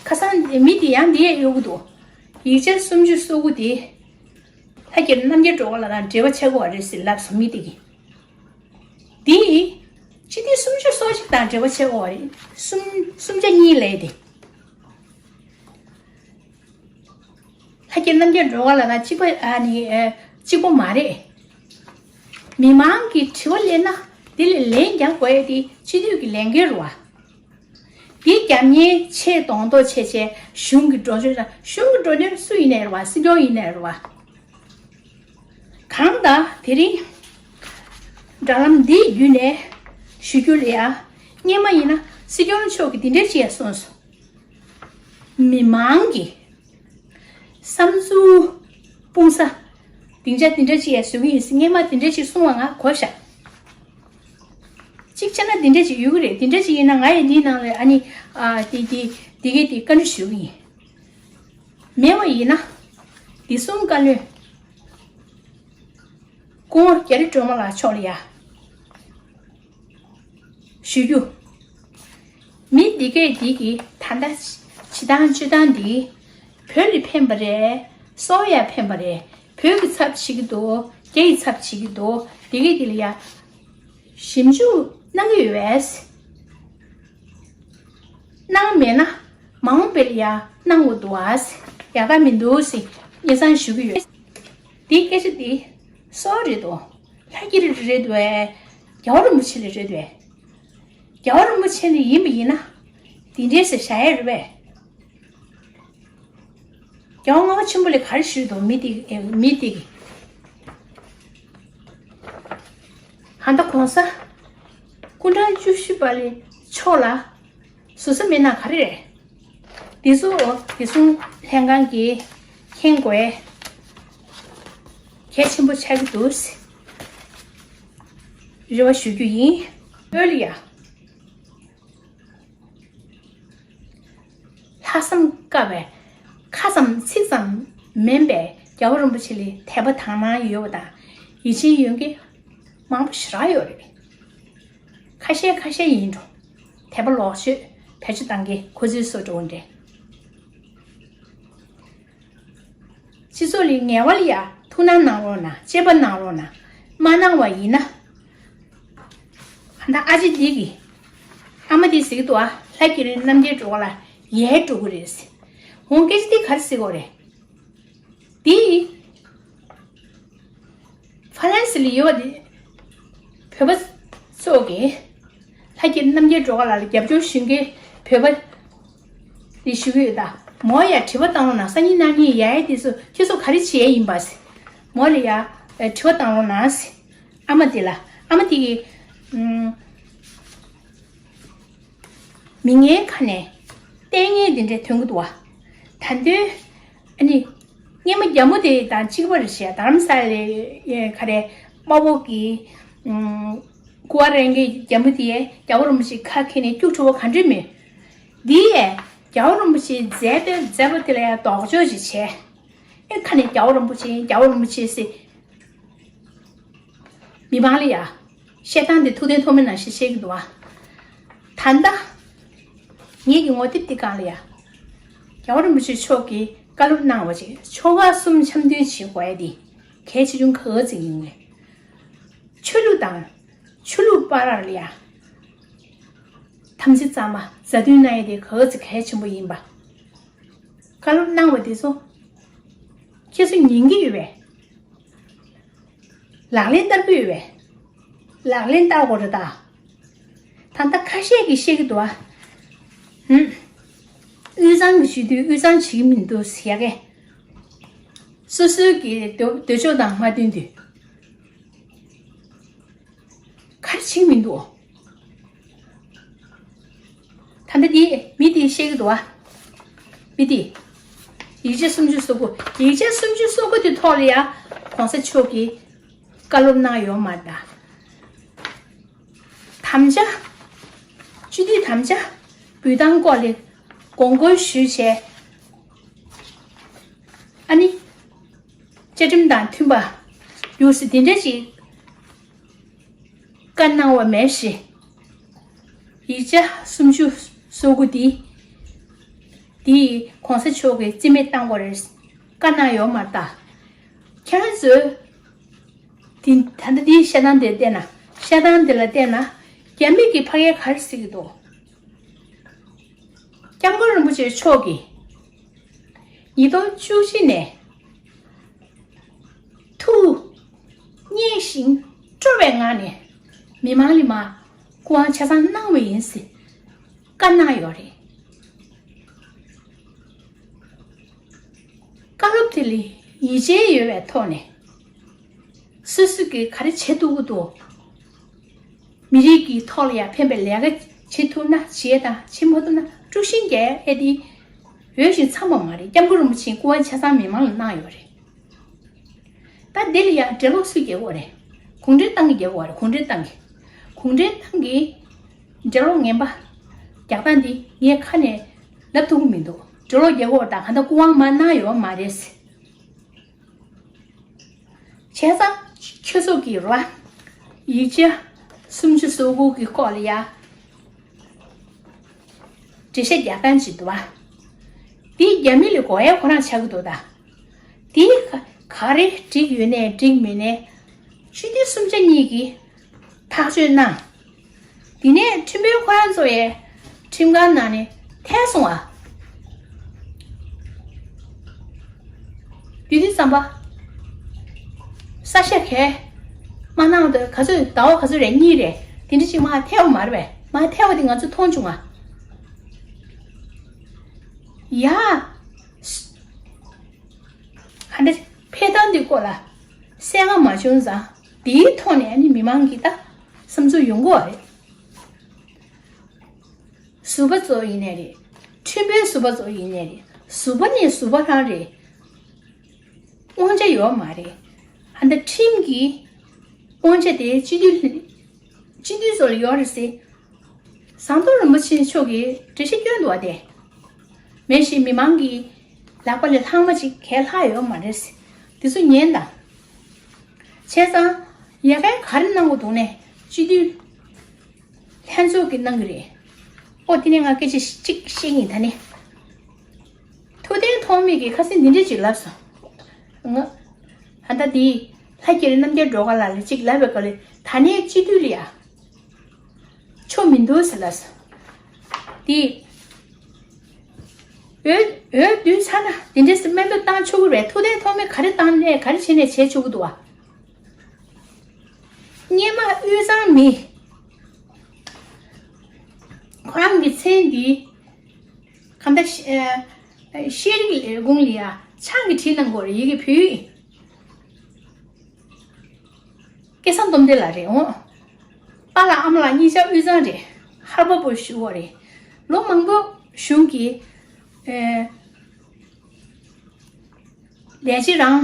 ཁ་སང་མི་འདི་ཡང་འདི་ཡས་ཡོད་གི་འདུག་ཡིག་ཆ་སུམ་ཅུ་སོ་དགུ་དེ་ལྷ་རྒྱལ་རྣམ་རྒྱལ་སྒྲོལ་དཀར་ལགས་དང་འབྲེལ་བ་ཆགས་ཀྱི་ཡོད་རེད་ཟེར་ལབ་སོང་མི་དེ་གིས། འདི་སྤྱི་འཐུས་སུམ་ཅུ་སོ་གཅིག་དང་འབྲེལ་བ་ཆགས་ཀྱི་ཡོད་རེད། སུམ་སུམ་ཆ་གཉིས་ལས་དེ། ལྷ་རྒྱལ་རྣམ་རྒྱལ་སྒྲོལ་དཀར་ལགས་དང་གཅིག་པ་ཨ་ནི་ཨ་གཅིག་པོ་མ་རེད། མི་མང་གིས་དྲི་བ་སླེབས་ན་དེ་ལ་ལན་རྒྱག་དགོས་ཡ་དེ་སྤྱི་འཐུས་ཀྱི་ལས་འགན་རེད་བ། དེ་རྒྱབ་གཉེར་ཆེད་གདོང་ཐོག་བྱས་བྱས་གཞུང་གི་འགྲོ་སྐྱོད་དང་གཞུང་གི་འགྲོ་སྐྱོད་སུ་ཡིན་ནའི་རེད་བ། སྲིད་སྐྱོང་ཡིན་ནའི་རེད་བ། གང་ལྟར་དེ་རིང་དྲ་ལམ་འདི་བརྒྱུད་ནས་ཞུ་རྒྱུ་ལ་ཡ། སྔོན་མ་ཡིན་ན་སྲིད་སྐྱོང་མཆོག་གིས་འདི་འདྲ་ཅིག་ཡ་གསུངས་སོང་། མི་མང་གི་བསམ་ཚུལ་སྤུངས་ས་སྡིངས་ཆ་འདི་འདྲ་ཅིག་ཡ་བཟོ་གི་ཡིན་ཟེར་སྔོན་མ་འདི་འདྲ་ཅིག་གསུངས་པ་ང་གོ་ཤག་གཅིག་བྱས་ན་འདི་འདྲ་ཅིག་ཡོད་གི་རེད། འདི་འདྲ་ཅིག་ཡིན་ན་ང་ཡི་འདིའི་ནང་ལ་ཨ་ནི་ཨ་དེ་དེ་དེ་གས་དེ་བཀའ་འདྲི་ཞུ་གི་ཡིན། མེད་པ་ཡིན་ན་བདེ་སྲུང་བཀའ་བློན་སྐུ་ངོ་རྒྱ་རི་སྒྲོལ་མ་ལགས་མཆོག་ལ་ཡ་ཞུ་རྒྱུ། མི་འདི་གས་འདི་གིས་ད་ལྟ་བྱེད་སྟངས་སྤྱོད་སྟངས་འདི་བོད་ལ་ཕན་པ་རེད། སོག་ཡ་ཕན་པ་རེད། བོད་ཀྱི་ཚབ་བྱེད་ཀྱི་འདུག་རྒྱ་ཡི་ཚབ་བྱེད་ཀྱི་འདུག་འདི་གས་འདི་ལ་ཡ་ཞིབ་འཇུག་གནང་གི་ཡོད་པས། གནང་མེད་ན་མ་འོངས་པའི་ལ་ཡ་གནང་དགོས་འདུག་ཨ། ཡག་ག་མི་འདུག་ཟེར་སྙན་སེང་ཞུ་གི་ཡོད། འདི་སྐད་ཆ་འདི་སུའི་རེད་དོ། ལྷ་རྒྱལ་རེད་དོ། རྒྱལ་བ་རིན་པོ་ཆེ་ལ་རེད་དོ། རྒྱལ་བ་རིན་པོ་ཆེ་ལ་ཡིན་པ་ཡིན་ན་འདི་འདྲས་ཟེར་བཞག་ཡ་རེད་པས། རྒྱལ་བ་ལྔ་པ་ཆེན་པོ་ལ་ག་རེ་ཞུས་འདུག་མི་དེ་མི་དེ་གིས། ཧ་ད་གོང་ས་སྐུ་ཕྲེང་བཅུ་བཞི་པ་ལ་མཆོག་ལ་བཟོད་ས་མེད་ན་ག་རེ་རེད། འདི་ཚོ་བདེ་སྲུང་ལྷན་ཁང་གིས་མཁྱེན་དགོས་གལ་ཆེན་པོ་ཆགས་ཀྱི་འདུག་ཟེར་རེ་བ་ཞུ་རྒྱུ་ཡིན། བོད་ལ་ཡ། ལྷག་བསམ་དཀར་བའི་ཁ་ཙམ་ཚིག་ཙམ་མིན་པའི་རྒྱལ་བ་རིན་པོ་ཆེ་ལ་དད་པ་དག་སྣང་ཡོད་པ་དང་ཡིད་ཆེས་ཡོད་མཁན་མང་པོ་ཞེ་དྲག་ཡོད་རེད། ཁ་ཤས་ཁ་ཤས་ཡིན་འགྲོ། དད་པ་ལོག་སྤྱོད་བེད་སྤྱོད་བཏང་མཁན་ཁོ་ཚོའི་བཟོ་འདྲ་བོ་འདྲ། སྤྱི་ཚོགས་ལ་ངལ་བ་ལ་ཡ་ཐུགས་སྣང་གནང་རོགས་གནང་། གཅེས་པ་གནང་རོགས་གནང་། མ་གནང་བ་ཡིན་ན། ད་ཨ་ཅེ་འདི་གིས་ཨ་མ་འདི་ཟེར་གྱི་འདུག་ཨ། ལྷ་རྒྱལ་རི་རྣམ་རྒྱལ་སྒྲོལ་དཀར་ལགས་ཡལ་འགྲོ་གི་རེད་ཟེར། འོང་སྐད་ཆ་འདི་ག་རེ་ཟེར་གྱི་ཡོད་རེད། འདི་ཧྥ་རན་སི་ལ་ཡོད་པ་འདི་བོད་པ་ཚོ་གིས་ལྷ་རྒྱལ་རྣམ་རྒྱལ་སྒྲོལ་དཀར་ལགས་ལ་རྒྱབ་སྐྱོར་ཞུ་མཁན་བོད་པ་འདི་ཞུ་གི་ཡོད་ད། མོ་ཡ་དྲི་བ་བཏང་རོགས་གནང་། སང་ཉིན་གནངས་ཉིན་ཡལ་ཡས་འདི་ཚོ་ཁྱེད་ཚོ་ག་རེ་བྱེད་ཡས་ཡིན་པ་ཟེར། མོ་ལ་ཡ་དྲི་བ་བཏང་རོགས་གནང་ཟེར། ཨ་མ་དེ་ལ། ཨ་མ་དེ་གིས་ཨུམ། མི་ངན་ཁ་ནས་ལྟས་ངན་དེ་འདྲ་ཐོན་གྱི་འདུག་བ། ད་དུང་ཨ་ནི་སྔོན་མ་རྒྱ་མོ་དེ་དང་གཅིག་པ་རེད་ཤག་རྡ་རམ་ས་ལའི་ག་རེ་དམག་དཔོན་གྱི་ཨུམ། སྐུ་དབང་རང་གི་རྒྱ་མོ་དེ་རྒྱལ་བ་རིན་པོ་ཆེ་ཁ་འཁྱེར་ནས་སྐྱུག་བྲོ་བ་ག་འདྲ་མེད། འདི་ཡས་རྒྱལ་བ་རིན་པོ་ཆེ་མཛད་པའི་མཛད་པ་དེ་ལ་ཡང་ལྡོག་ཕྱོགས་ཤིག་བྱས། ཨེ་ཁ་ནས་རྒྱལ་བ་རིན་པོ་ཆེ་རྒྱལ་བ་རིན་པོ་ཆེ་ཟེར། མི་མང་ལ་ཡ། བཤད་སྟངས་དེ་ཐུབ་བསྟན་ཐོགས་མེད་ནང་བཞིན་བཤད་ཀྱི་འདུག་བ། ད་ལྟ། ངེད་ཀྱི་ངོ་དེབ་འདི་སྒང་ལ་ཡ། རྒྱལ་བ་རིན་པོ་ཆེ་མཆོག་གིས་བཀའ་སློབ་གནང་བ་ཅིག་ཆོལ་ཁ་གསུམ་འཆམ་མཐུན་བྱེད་དགོས་ཡ་དེ་གལ་ཆེ་ཆུང་ག་ཚོད་ཡིན་ངེས། ཆོས་ལུགས་དང་ཆོས་ལུགས་བར་ལ་ཡ། དམ་ཚིག་གཙང་མ་མཛའ་མཐུན་གནང་ཡ་དེ་ག་ཚོད་གལ་ཆེན་པོ་ཡིན་པ། བཀའ་སློབ་གནང་བ་དེ་ཚོ་ཁྱེད་ཚོ་ཉན་གྱི་ཡོད་པས། ལག་ལེན་བསྟར་གྱི་ཡོད་པས། ལག་ལེན་བསྟར་དགོས་རེད་ད། ད་ལྟ་ཁ་ཤས་ཀྱིས་བཤད་ཀྱི་འདུག་ཨ། ཧུམ། དབུས་གཙང་གི་ཞུ་དུས་དབུས་གཙང་བྱེད་ཀྱི་མི་འདུག་ཟེར་ཡ་གི། སོ་སོའི་གི་འདོད་འདོད་ཕྱོགས་དང་མ་མཐུན་དུས། ག་རེ་བྱེད་ཀྱི་མི་འདུག་ད་ལྟ་འདི་མི་དེས་བཤད་ཀྱི་འདུག་ཨ། མི་དེས། ཡིག་ཆ་སུམ་ཅུ་སོ་དགུ། ཡིག་ཆ་སུམ་ཅུ་སོ་དགུ་དེ་ཐོག་ལ་ཡང་གོང་ས་མཆོག་གིས་བཀའ་སློབ་གནང་ཡོད་མ་རེད་ད། དམ་བཅའ། སྤྱི་འཐུས་དམ་བཅའ་འབུལ་སྟངས་སྐོར་ལ་དགོངས་སྐོར་ཞུས་བྱས། ཨ་ནི། བཅའ་ཁྲིམས་དང་མཐུན་པ་ཡོད་སྲིད་དེ་འདྲ་ཞིག་བཀའ་གནང་བ་མེད་ཞེས། ཡིག་ཆ་སུམ་ཅུ་སོ་དགུ་འདི། འདི་གོང་ས་མཆོག་གིས་རྩིས་མེད་བཏང་བ་རེད། བཀའ་གནང་ཡོད་མ་རེད་ད། ཁྱེད་རང་ཚོས། དེ་ད་ལྟ་འདིའི་བཤད་སྟངས་དེ་བལྟས་ན། བཤད་སྟངས་དེ་ལ་བལྟས་ན། རྒྱ་མི་གིས་ཕ་གིར་ག་རེ་ཟེར་གྱི་འདུག་སྐྱབས་མགོན་རིན་པོ་ཆེ་མཆོག་གིས་ཉིས་སྟོང་བཅུ་གཅིག་ནས་ཐུགས་མཉེས་ཤིང་སྤྲོ་བའི་ངང་ནས་མི་མང་ལ་མར་སྐུ་དབང་ཆ་ཚང་གནང་བ་ཡིན་ཟེར་བཀའ་གནང་ཡོད་རེད། བཀའ་སློབ་དེ་ལ་ཡིད་ཆེས་ཡོད་པའི་ཐོག་ནས། སོ་སོ་གིས་ག་རེ་བྱེད་ཐུབ་ཀྱི་འདུག་མི་རིགས་ཀྱི་ཐོག་ལ་ཡང་ཕན་པའི་ལས་ཀ་བྱེད་ཐུབ་ན་བྱེད་དང་། བྱེད་མ་ཐུབ་ན་དཀྲུག་ཤིང་རྒྱག་ཡ་དེ་འོས་ཤིང་འཚམས་པ་མ་རེད། སྐྱབས་མགོན་རིན་པོ་ཆེས་སྐུ་དབང་ཆ་ཚང་མི་མང་ལ་གནང་ཡོད་རེད། ད་འདི་ལ་ཡང་འགྲེལ་ལོག་སུས་རྒྱག་གི་ཡོད་རེད། གུང་ཁྲན་ཏང་གིས་རྒྱག་གི་ཡོད་རེད། གུང་ཁྲན་ཏང་གིས། གུང་ཁྲན་ཏང་གིས་འགྲེལ་ལོག་ངན་པ་རྒྱག་སྟངས་འདི་ངས་ཁ་ནས་ལབ་ཐུབ་ཀྱི་མི་འདུག་འགྲེལ་ལོག་རྒྱག་གི་ཡོད་རེད། ད་གང་ལྟར་སྐུ་དབང་མར་གནང་ཡོད་མ་རེད། བྱས་ཙང་ཁྱོད་ཚོ་གིས་རེད་བ། ཡིག་ཆ་སུམ་ཅུ་སོ་དགུ་གི་སྐོར་ལ་ཡ་འགྲེལ་བཤད་རྒྱག་སྟངས་ཅིག་འདུག་བ། འདི་རྒྱ་མི་ལ་གོ་ཡ་ཁོ་རང་ཆགས་ཀྱི་འདུག་ད། འདི་ག་ག་རེ་འགྲིག་ཡོད་ནའི་འགྲིག་མེད་ནའི་སྤྱི་འཐུས་སུམ་ཆ་གཉིས་ཀྱིས་ཐག་གཅོད་གནང་། དེ་ནས་ཁྲིམས་དཔོན་ཁོ་རང་ཚོ་ཡས་ཁྲིམས་ཁང་ནང་ནས་ཐལ་སོང་བ། དེ་དུས་ཙམ་པ། ས་ཤ་གས་མ་གནང་དུས་ག་ཚོད་ཟླ་བ་ག་ཚོད་རེད། གཉིས་རེད། དེ་འདྲ་ཅིག་མར་ཐལ་བ་མ་རེད་པས། མར་ཐལ་བ་དེ་ང་ཚོས་མཐོང་བྱུང་ང་། ཡ། ག་འདྲ་ཕེབས་སྟངས་འདི་སྐོར་ལ་གསལ་ཁ་མ་བྱུང་ཙང་། འདིའི་ཐོག་ནས་ཨ་ནི་མི་མང་གི་ད་བསམ་ཚུལ་ཡོང་གི་ཡོད་རེད། ཟུར་པ་ཚོ་ཡིན་ནའི་རེད། ཁྲིམས་དཔོན་ཟུར་པ་ཚོ་ཡིན་ནའི་རེད། ཟུར་པ་ནས་ཟུར་པ་རང་རེད། དབང་ཆ་ཡོད་མ་རེད། ཨ་ད་ཁྲིམས་ཀྱི་དབང་ཆ་དེ་སྤྱི་འཐུས། སྤྱི་འཐུས་ཚོ་ལ་ཡོད་རེད་ཟེར། ཟམ་གདོང་རིན་པོ་ཆེ་མཆོག་གིས་འགྲེལ་བཤད་བསྐྱོན་འདུག་བ་དེ། མེད་ཞེས་མི་མང་གི་ལག་པ་ལས་ལྷག་མ་ཅིག་གས་ལྷག་ཡོད་མ་རེད་ཟེར། དེ་ཚོ་ཉན་དང་། བྱས་ཙང་ཡ་གིས་ག་རེ་གནང་དགོས་འདུག་ནས་སྤྱི་འཐུས་ལྷན་ཚོགས་ཀྱིས་གནང་གི་རེད། ཨོ་དེ་ནས་ང་སྐད་ཆ་གཅིག་བཤད་ཀྱི་ཡིན། ད་ནི་ཐུབ་བསྟན་ཐོགས་མེད་ཀྱིས་ཁ་སང་འདི་འདྲ་ཅིག་ལབ་སོང་། ང་ད་ལྟ་འདི་ལྷ་རྒྱ་རི་རྣམ་རྒྱལ་སྒྲོལ་དཀར་ལགས་ལ་ཅིག་ལབ་པའི་སྐབས་ལ། ད་ནས་སྤྱི་འཐུས་ལ་ཡ་ཆོ་མི་འདུག་ཟེར་ལབ་སོང་། འདི་འོས་འོས་བསྡུ་ཚར་ན་འདི་འདྲ་སེ་སྨན་པ་བཏང་ཆོག་གི་རེད། ཐུབ་བསྟན་ཐོགས་མེད་ག་རེ་བཏང་ནས་ག་རེ་བྱས་ནས་བྱས་ཆོག་གི་འདུག་བ། སྔོན་མ་དབུས་གཙང་མི་ཁོ་རང་གི་མཚན་འདི་གང་ལྟར་ཤེས་རིག་ལས་ཁུངས་ལ་ཡ་ཕྱག་གིས་བྲིས་གནང་དགོས་རེད། ཡི་གེ་བོད་ཡིག་སྐལ་བཟང་སྟོབས་ལྡན་ལགས་རེད་འོང་། པཱ་ལགས་ཨ་མ་ལགས་གཉིས་ཆ་དབུས་གཙང་རེད། ཧར་པ་པོ་ཞུ་བ་རེད། ལོ་མང་པོ་གཞུང་གི་ཨེ་ལས་བྱེད་རང་།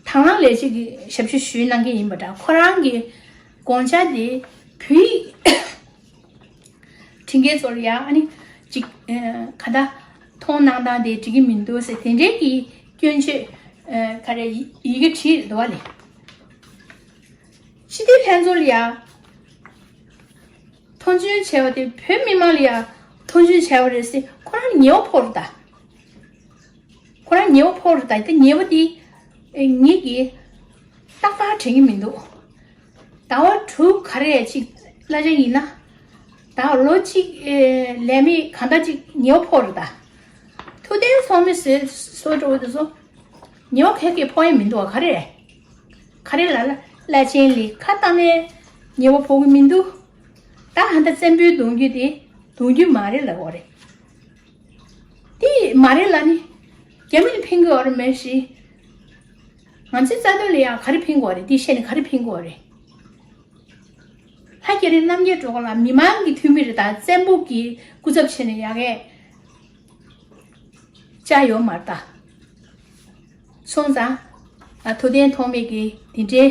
དང་བླངས་ལས་བྱེད་ཀྱི་ཞབས་ཞུ་ཞུས་གནང་མཁན་ཡིན་པ་འདྲ། ཁོ་རང་གི་དགོངས་འཆར་དེ་བོད་ཡིག་ཁྲིམས་འགལ་ཚོར་ཡ་ཨ་ནི་ཅིག་ཨ་ག་ད་མཐོང་སྣང་སྟངས་དེ་འགྲིག་གི་མི་འདུག་ཟེར་དེ་འདྲའི་གི་སྐྱོན་བརྗོད་ཨ་ག་རེ་ཡི་གེ་བྲིས་འདུག་བ་ལས། སྤྱི་འཐུས་ལྷན་ཚོགས་ལ་ཡ་མཐོང་ཆུང་བྱས་པ་དེ་བོད་མི་མང་ལ་ཡ་མཐོང་ཆུང་བྱས་པ་རེད་ཟེར་ཁོ་རང་ཉེ་བ་ཕོག་རེད་ད། ཁོ་རང་ཉེ་བ་ཕོག་རེད་ད། དེ་ཉེ་བ་དེ་ངེད་ཀྱིས་ཏག་ཏག་དྲན་གྱི་མི་འདུག་ཟླ་བ་དྲུག་ག་རེ་ཅིག་གླ་ཆ་ཡིན་ན། ཟླ་བ་ལོ་གཅིག་ལས་མེད་གང་ལྟར་ཅིག་ཉེ་བ་ཕོག་རེད་ད། ཐུབ་བསྟན་ཐོགས་མེད་ཟེར་སོ་འགྲོ་བ་དེ་ཚོ་ཉེ་བ་ག་གེ་ཕོག་ཡ་མི་འདུག་བ། ག་རེ་རེད། ག་རེ་ལ་ལ་བླ་ཆེན་ལ་ཁ་བཏང་ནས་ཉེ་བ་ཕོག་གི་མི་འདུག་ད་ཧ་ད་བཙན་པོའི་གདུང་རྒྱུད་དེ་གདུང་རྒྱུད་མ་རེད་ལབ་དགོས་རེད། དེ་མ་རེད་ལབ་ནི། རྒྱ་མི་ལ་ཕན་གྱི་ཡོད་རེད་མེད་ཞེས། ང་ཚོའི་རྩ་དོན་ལ་ཡང་ག་རེ་ཕན་གྱི་ཡོད་རེད། དེ་བཤད་ནས་ག་རེ་ཕན་གྱི་ཡོད་རེད། ལྷ་རྒྱ་རི་རྣམ་རྒྱལ་སྒྲོལ་དཀར་ལགས་མི་མང་གི་འཐུས་མི་རེད་ད། བཙན་པོ་གི་སྐུ་ཚབ་བྱས་ནས་ཡ་གས་བཅར་ཡོད་མ་རེད་ད། སོང་ཙང་། ང་ཐུབ་བསྟན་ཐོགས་མེད་ཀྱིས་འདི་འདྲའི་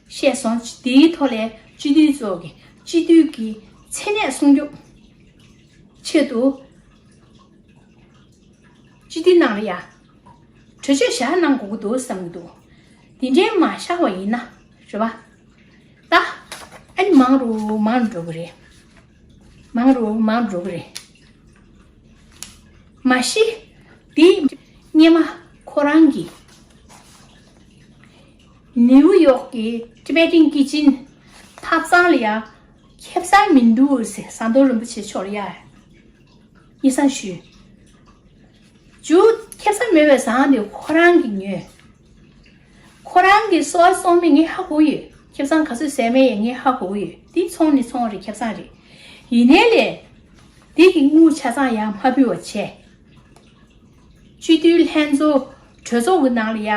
བཤད་སོང་། འདིའི་ཐོག་ལས་སྤྱི་འཐུས་ཚོ་གི་སྤྱི་འཐུས་ཀྱི་མཚན་གནས་སྲུང་སྐྱོབ་ཆེད་དུ། སྤྱི་འཐུས་ནང་ལ་ཡ། གྲོས་ཆོད་བཞག་གནང་དགོས་ཀྱི་འདུག་བསམ་གྱི་འདུག་འདི་འདྲའི་མ་བཞག་པ་ཡིན་ན་རེད་པ། ད། ཨ་ནི་མང་རུ་མང་རུ་འགྲོ་གི་རེད། མང་རུ་མང་རུ་འགྲོ་གི་རེད། མ་གཞི། འདི། སྔོན་མ་ཁོ་རང་གིས། ནིའུ་ཡོག་གི་Tibetan Kitchen ཐབ་ཚང་ལ་ཡ། ཁེ་བཟང་མི་འདུག་ཟེར་ཟམ་གདོང་རིན་པོ་ཆེ་མཆོག་ལ་ཡ། སྙན་སེང་ཞུས། རྒྱུ་ཁེ་བཟང་མེད་པའི་ཟངས་དེ་ཁོ་རང་གིས་ཉོས། ཁོ་རང་གིས་གསོལ་བ་གསོལ་མི་ངས་ཧ་གོ་ཡོད། ཁེ་བཟང་ག་ཚོད་ཟས་མེད་ཡང་ངས་ཧ་གོ་ཡོད། འདི་ཚོང་ནི་ཚོང་རེད། ཁེ་བཟང་རེད། ཡིན་ནའི་ལས། འདི་གི་དངུལ་ཆ་ཚང་ཡར་མ་ཕུལ་བ་བྱས། སྤྱི་འཐུས་ལྷན་ཚོགས་གྲོས་ཚོགས་ཀྱི་ནང་ལ་ཡ་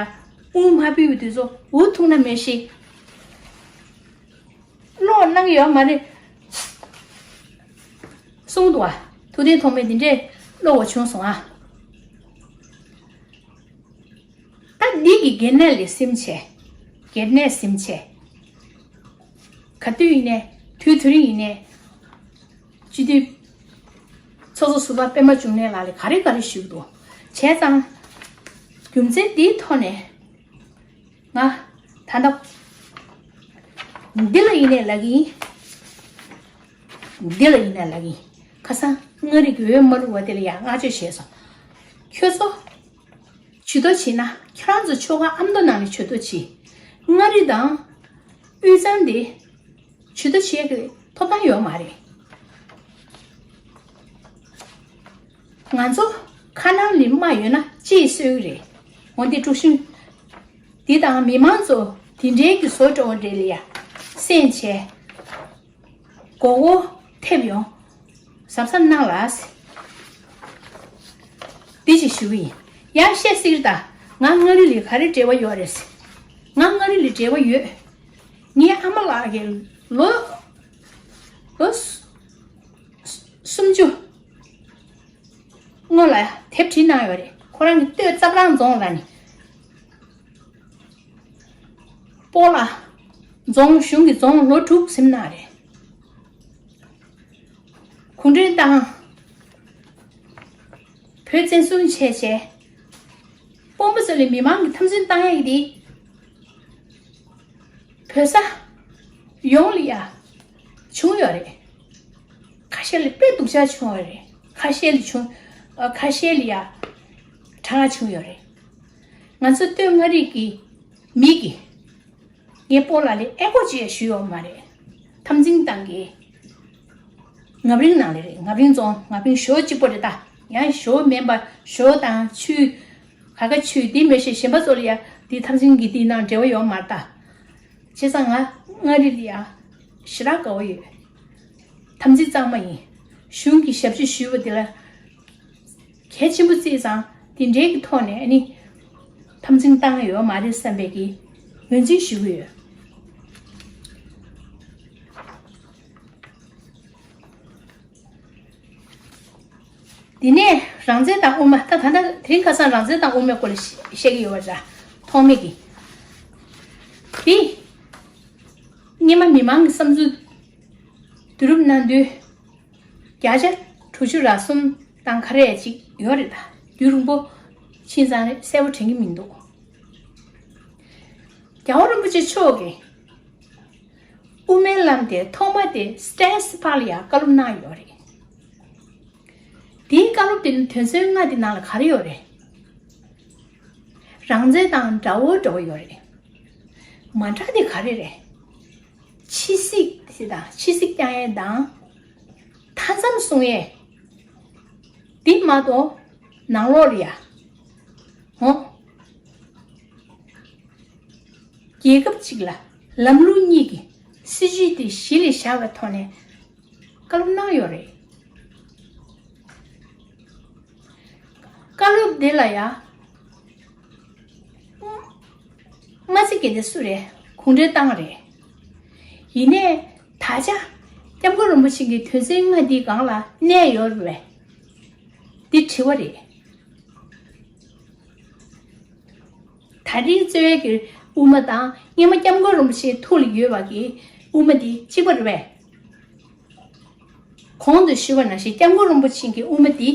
དངུལ་མ་ཕུལ་བའི་དུས་ཚོད་འུ་ཐུག་ན་མེད་ཤི། ཀློག་གནང་གི་ཡོད་མ་རེད། གསུངས་འདུག་བ། ཐུབ་བསྟན་ཐོགས་མེད་འདི་འདྲས་ཀློག་པ་བྱུང་སོང་ཨ། ད་འདི་གི་སྒེར་ནད་ལས་སེམས་ཆེ། སྒེར་ནད་སེམས་ཆེ། ག་དུས་ཡིན་ནའི་དུས་དེ་རིང་ཡིན་ནའི། སྤྱི་འཐུས་ཚོགས་གཙོ་ཟུར་པ་པད་མ་འབྱུང་གནས་ལགས་ལ་ག་རེ་ག་རེ་ཞུ་གི་འདུག་བྱས་ཙང་། རྒྱུ་མཚན་འདིའི་ཐོག་ནས། ང་། ད་ལྟ། འདི་ལ་ཡིན་ནའི་ལབ་ཀྱི་ཡིན། འདི་ལ་ཡིན་ནའི་ལབ་ཀྱི་ཡིན། ཁ་སང་མངའ་རིས་ཀྱི་འོས་མ་བླུགས་པ་དེ་ལ་ཡང་བསྔགས་བརྗོད་བྱས་སོང་། ཁྱོད་ཚོ། ཇུས་གཏོགས་བྱེད་ན་ཁྱོད་རང་ཚོ་ཆོལ་ཁ་ཨ་མདོ་ནང་ནས་ཇུས་གཏོགས་བྱེད། མངའ་རིས་དང་། དབུས་གཙང་དེ། ཇུས་གཏོགས་བྱེད་ཀྱི་ཐོབ་ཐང་ཡོད་མ་རེད། ང་ཚོ་ཁ་ནང་ལ་དམག་ཡོད་ན་ཅི་ཡིས་གསོད་ཀྱི་རེད། འོན་ཏེ་དཀྲུག་ཤིང་། འདི་དང་མི་མང་ཚོ་དེ་འདྲའི་གི་བཟོ་འདྲ་བོ་འདྲ་ལ་ཡ། སེམས་ཆེ། མགོ་སྐོར་ཐེབས་ཡོང་། གཟབ་གཟབ་གནང་ལགས། འདི་ཅིག་ཞུ་གི་ཡིན། ཡང་བཤད་སྲིད་ད། ང་མངའ་རིས་ལ་ག་རེ་འབྲེལ་བ་ཡོད་རེད། ང་མངའ་རིས་ལ་འབྲེལ་བ་ཡོད། ངའི་ཨ་མ་ལགས་ཀྱིས་ལོ། ལོ། སུམ་ཅུ། སྔོན་ལ་དེབ་བྲིས་གནང་ཡོད་རེད། ཁོ་རང་གི་སྟོད་རྩ་བྲང་རྫོང་ལ་ནི། སྤོ་ལགས། རྫོང་གཞུང་གི་རྫོང་ལོ་དྲུག་ཟིན་གནང་རེད། གུང་ཁྲན་ཏང་བོད་བཙན་བཟུང་བྱས་བྱས། དཔོན་པོ་ཚོ་ལ་མི་མང་གི་འཐབ་འཛིང་བཏང་ཡག་གི་དེ། བོད་ས་ཡོངས་ལ་ཡ་བྱུང་ཡོད་རེད། ཁ་ཤས་ལ་དཔེ་སྡུག་ཅག་བྱུང་ཡོད་རེད། ཁ་ཤས་ལ་བྱུང་། ཨ། ཁ་ཤས་ལ་ཡ་དྲག་བྱུང་ཡོད་རེད། ང་ཚོ་སྟོད་མངའ་རིས་ཀྱི་མི་གིས་ངའི་སྤོ་ལགས་ལ་ཨེ་ཁོ་ཅིག་ཡང་ཞུས་ཡོད་མ་རེད། འཐབ་འཛིང་བཏང་གི། ངབ་རིང་ནང་ལ་རེད། ངབ་རིང་རྫོང་། ངབ་རིང་ཞོ་གཅིག་པོ་རེད་ད། ཡང་ཞོ་མིན་པ་ཞོ་དང་ཆུ། ག་ག་ཆུ་འདི་མི་ཤེས། གཞན་པ་ཚོ་ལ་ཡ་འདི་འཐབ་འཛིང་གི་འདི་ནང་འབྲེལ་བ་ཡོད་མ་རེད་ད། བྱས་ཙང་ང་མངའ་རིས་ལ་ཡ་ཞེ་དྲག་དགའ་བོ་ཡོད། འཐབ་འཛིང་གཙང་མ་ཡིན། གཞུང་གི་ཞབས་ཕྱི་ཞུས་པ་འདི་ལ་གལ་ཆེན་པོ་བརྩིས་ཙང་། འདི་འདྲའི་གི་ཐོག་ནས་ཨ་ནི་འཐབ་འཛིང་བཏང་ཡོད་མ་རེད་བསམ་པའི་གི་ངོས་འཛིན་ཞུ་གི་ཡོད། དེ་ནས་རང་བཙན་དང་དབུ་མ། ད་ད་ལྟ་དེ་རིང་ཁ་སང་རང་བཙན་དང་དབུ་མའི་སྐོར་ལ་བཤད་ཀྱི་ཡོད་པ་འདྲ། ཐོགས་མེད་ཀྱིས། དེ་སྔོན་མ་མི་མང་གི་བསམ་ཚུལ་བསྡུ་རུབ་གནང་དུས། བརྒྱ་ཆ་དྲུག་ཅུ་ར་གསུམ་དང་ག་རེ་ཅིག་ཡོད་རེད་ད། རྒྱུན་རིང་པོ་ཕྱིན་ཙང་གསལ་པོ་དྲན་གྱི་མི་འདུག་རྒྱལ་བ་རིན་པོ་ཆེ་མཆོག་གིས་དབུ་མའི་ལམ་དེ་ཐོག་མ་དེ་སི་ཊན་སི་པར་ལ་ཡང་བཀའ་སློབ་གནང་ཡོད་རེད། དེའི་བཀའ་སློབ་དེ་ནི་དོན་ཚན་ལྔ་དེ་ནང་ལ་ག་རེ་ཡོད་རེད། རང་བཙན་དང་དགྲ་བོ་འདྲ་བོ་ཡོད་རེད། མ་འདྲ་དེ་ག་རེ་རེད། ཕྱི་སྲིད་དེ་དང་། ཕྱི་སྲིད་བསྐྱང་ཡས་དང་། མཐའ་མཚམས་སྲུང་ཡས། འདི་མ་གཏོགས་ནང་ལོགས་ལ་ཡ། འོ། རྒྱལ་ཁབ་གཅིག་ལ་ལམ་ལུགས་གཉིས་ཀྱི་སྲིད་བྱུས་དེ་གཞི་ལ་བཞག་པའི་ཐོག་ནས་བཀའ་སློབ་གནང་ཡོད་རེད། བཀའ་སློབ་དེ་ལ་ཡ། དམར་རྩེ་དགེ་ལྡན་སུ་རེད། གུང་ཁྲན་ཏང་རེད། ཡིན་ནའི་ད་ཆ་སྐྱབས་མགོན་རིན་པོ་ཆེ་གི་དོན་ཚན་ལྔ་འདིའི་སྒང་ལ་གནས་ཡོད་རེད་པས། འདི་དྲི་བ་རེད། ད་རིང་གཙོས་ཀྱི་དབུ་མ་དང་སྔོན་མ་སྐྱབས་མགོན་རིན་པོ་ཆེའི་ཐུགས་ལ་ཡོད་པ་གི་དབུ་མ་འདི་གཅིག་པ་རེད་པས། གོང་དུ་ཞུས་པ་ནང་བཞིན་སྐྱབས་མགོན་རིན་པོ་ཆེ་གི་དབུ་མ་འདི་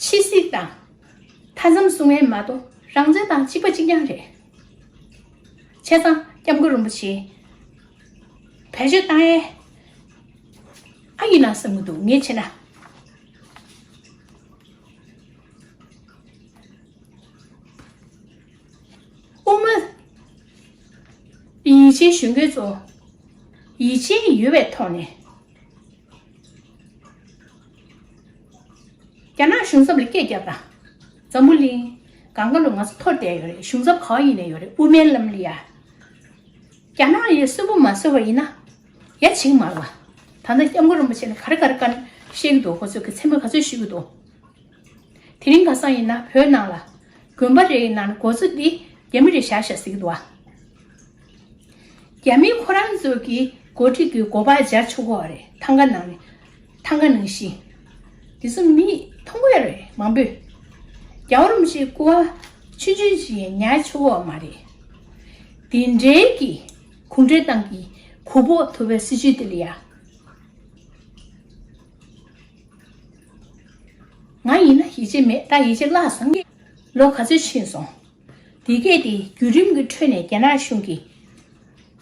ཕྱི་གཟིགས་དང་མཐའ་མཚམས་སྲུང་ཡས་མ་གཏོགས་རང་བཙན་དང་གཅིག་པ་གཅིག་རྐྱང་རེད། བྱས་ཙང་སྐྱབས་མགོན་རིན་པོ་ཆེ་བེད་སྤྱོད་བཏང་ཡས་ཨ་ཡིན་ན་བསམ་གྱི་འདུག་ངས་བྱས་ན། དབུ་མ། ཡིད་ཆེས་ཞུ་མཁན་ཚོ་ཡིད་ཆེས་ཡོད་པའི་ཐོག་ནས། རྒྱ་ནག་གཞུང་ཚབ་ལ་སྐད་རྒྱབ་དང་། འཛམ་བུ་གླིང་གང་ག་ལ་ང་ཚོ་ཐོར་བསྡད་ཡོད་རེད། གཞུང་ཚབ་ག་པར་ཡིན་ནས་ཡོད་རེད། དབུ་མའི་ལམ་ལ་ཡ། རྒྱ་ནག་ལ་ཡ་སུན་པོ་མ་བཟོས་པ་ཡིན་ན་ཡ་བྱེད་ཀྱི་མ་རེད་པ། ད་ལྟ་སྐྱབས་མགོན་རིན་པོ་ཆེ་ལ་ག་རེ་ག་རེ་བཀའ་བཤད་ཀྱི་འདུག་ཁོ་ཚོས་གི་མཚན་སྨད་ག་ཚོད་ཞུ་གི་འདུག་དེ་རིང་ཁ་སང་ཡིན་ན་བོད་ནང་ལ་དགོན་པ་རེ་ཡི་ནང་ལ་འགོ་གཙོ་འདི་རྒྱ་མི་རེད་བཞག་བཞག་ཟེར་གྱི་འདུག་ཨ། རྒྱ་མི་ཁོ་རང་ཚོ་གི་འགོ་ཁྲིད་ཀྱི་འགོ་པ་སྦྱར་ཆོག་གི་རེད། ཐང་ག་ནང་ནས་ཐང་ག་ནང་བཞིན། དེ་ཚོ་མི་མཐོང་གི་རེད་མང་པོས། རྒྱལ་བ་རིན་པོ་ཆེའི་སྐུ་པར་ཆུང་ཆུང་ཞིག་ཉར་ཆོག་གི་མ་རེད། དེ་འདྲའི་གི་གུང་ཁྲན་ཏང་གི་གུ་དོག་ཐུབ་པའི་སྲིད་བྱུས་དེ་ལ་ཡ། ང་ཡིན་ན་ཡིད་ཆེས་མེད། ད་ཡིད་ཆེས་བརླག་སོང་གི། ལོ་ག་ཚོད་ཕྱིན་སོང་། དེ་གས་དེ་བརྒྱུད་རིམ་གྱི་ཁྲོད་ནས་རྒྱ་ནག་གཞུང་གིས་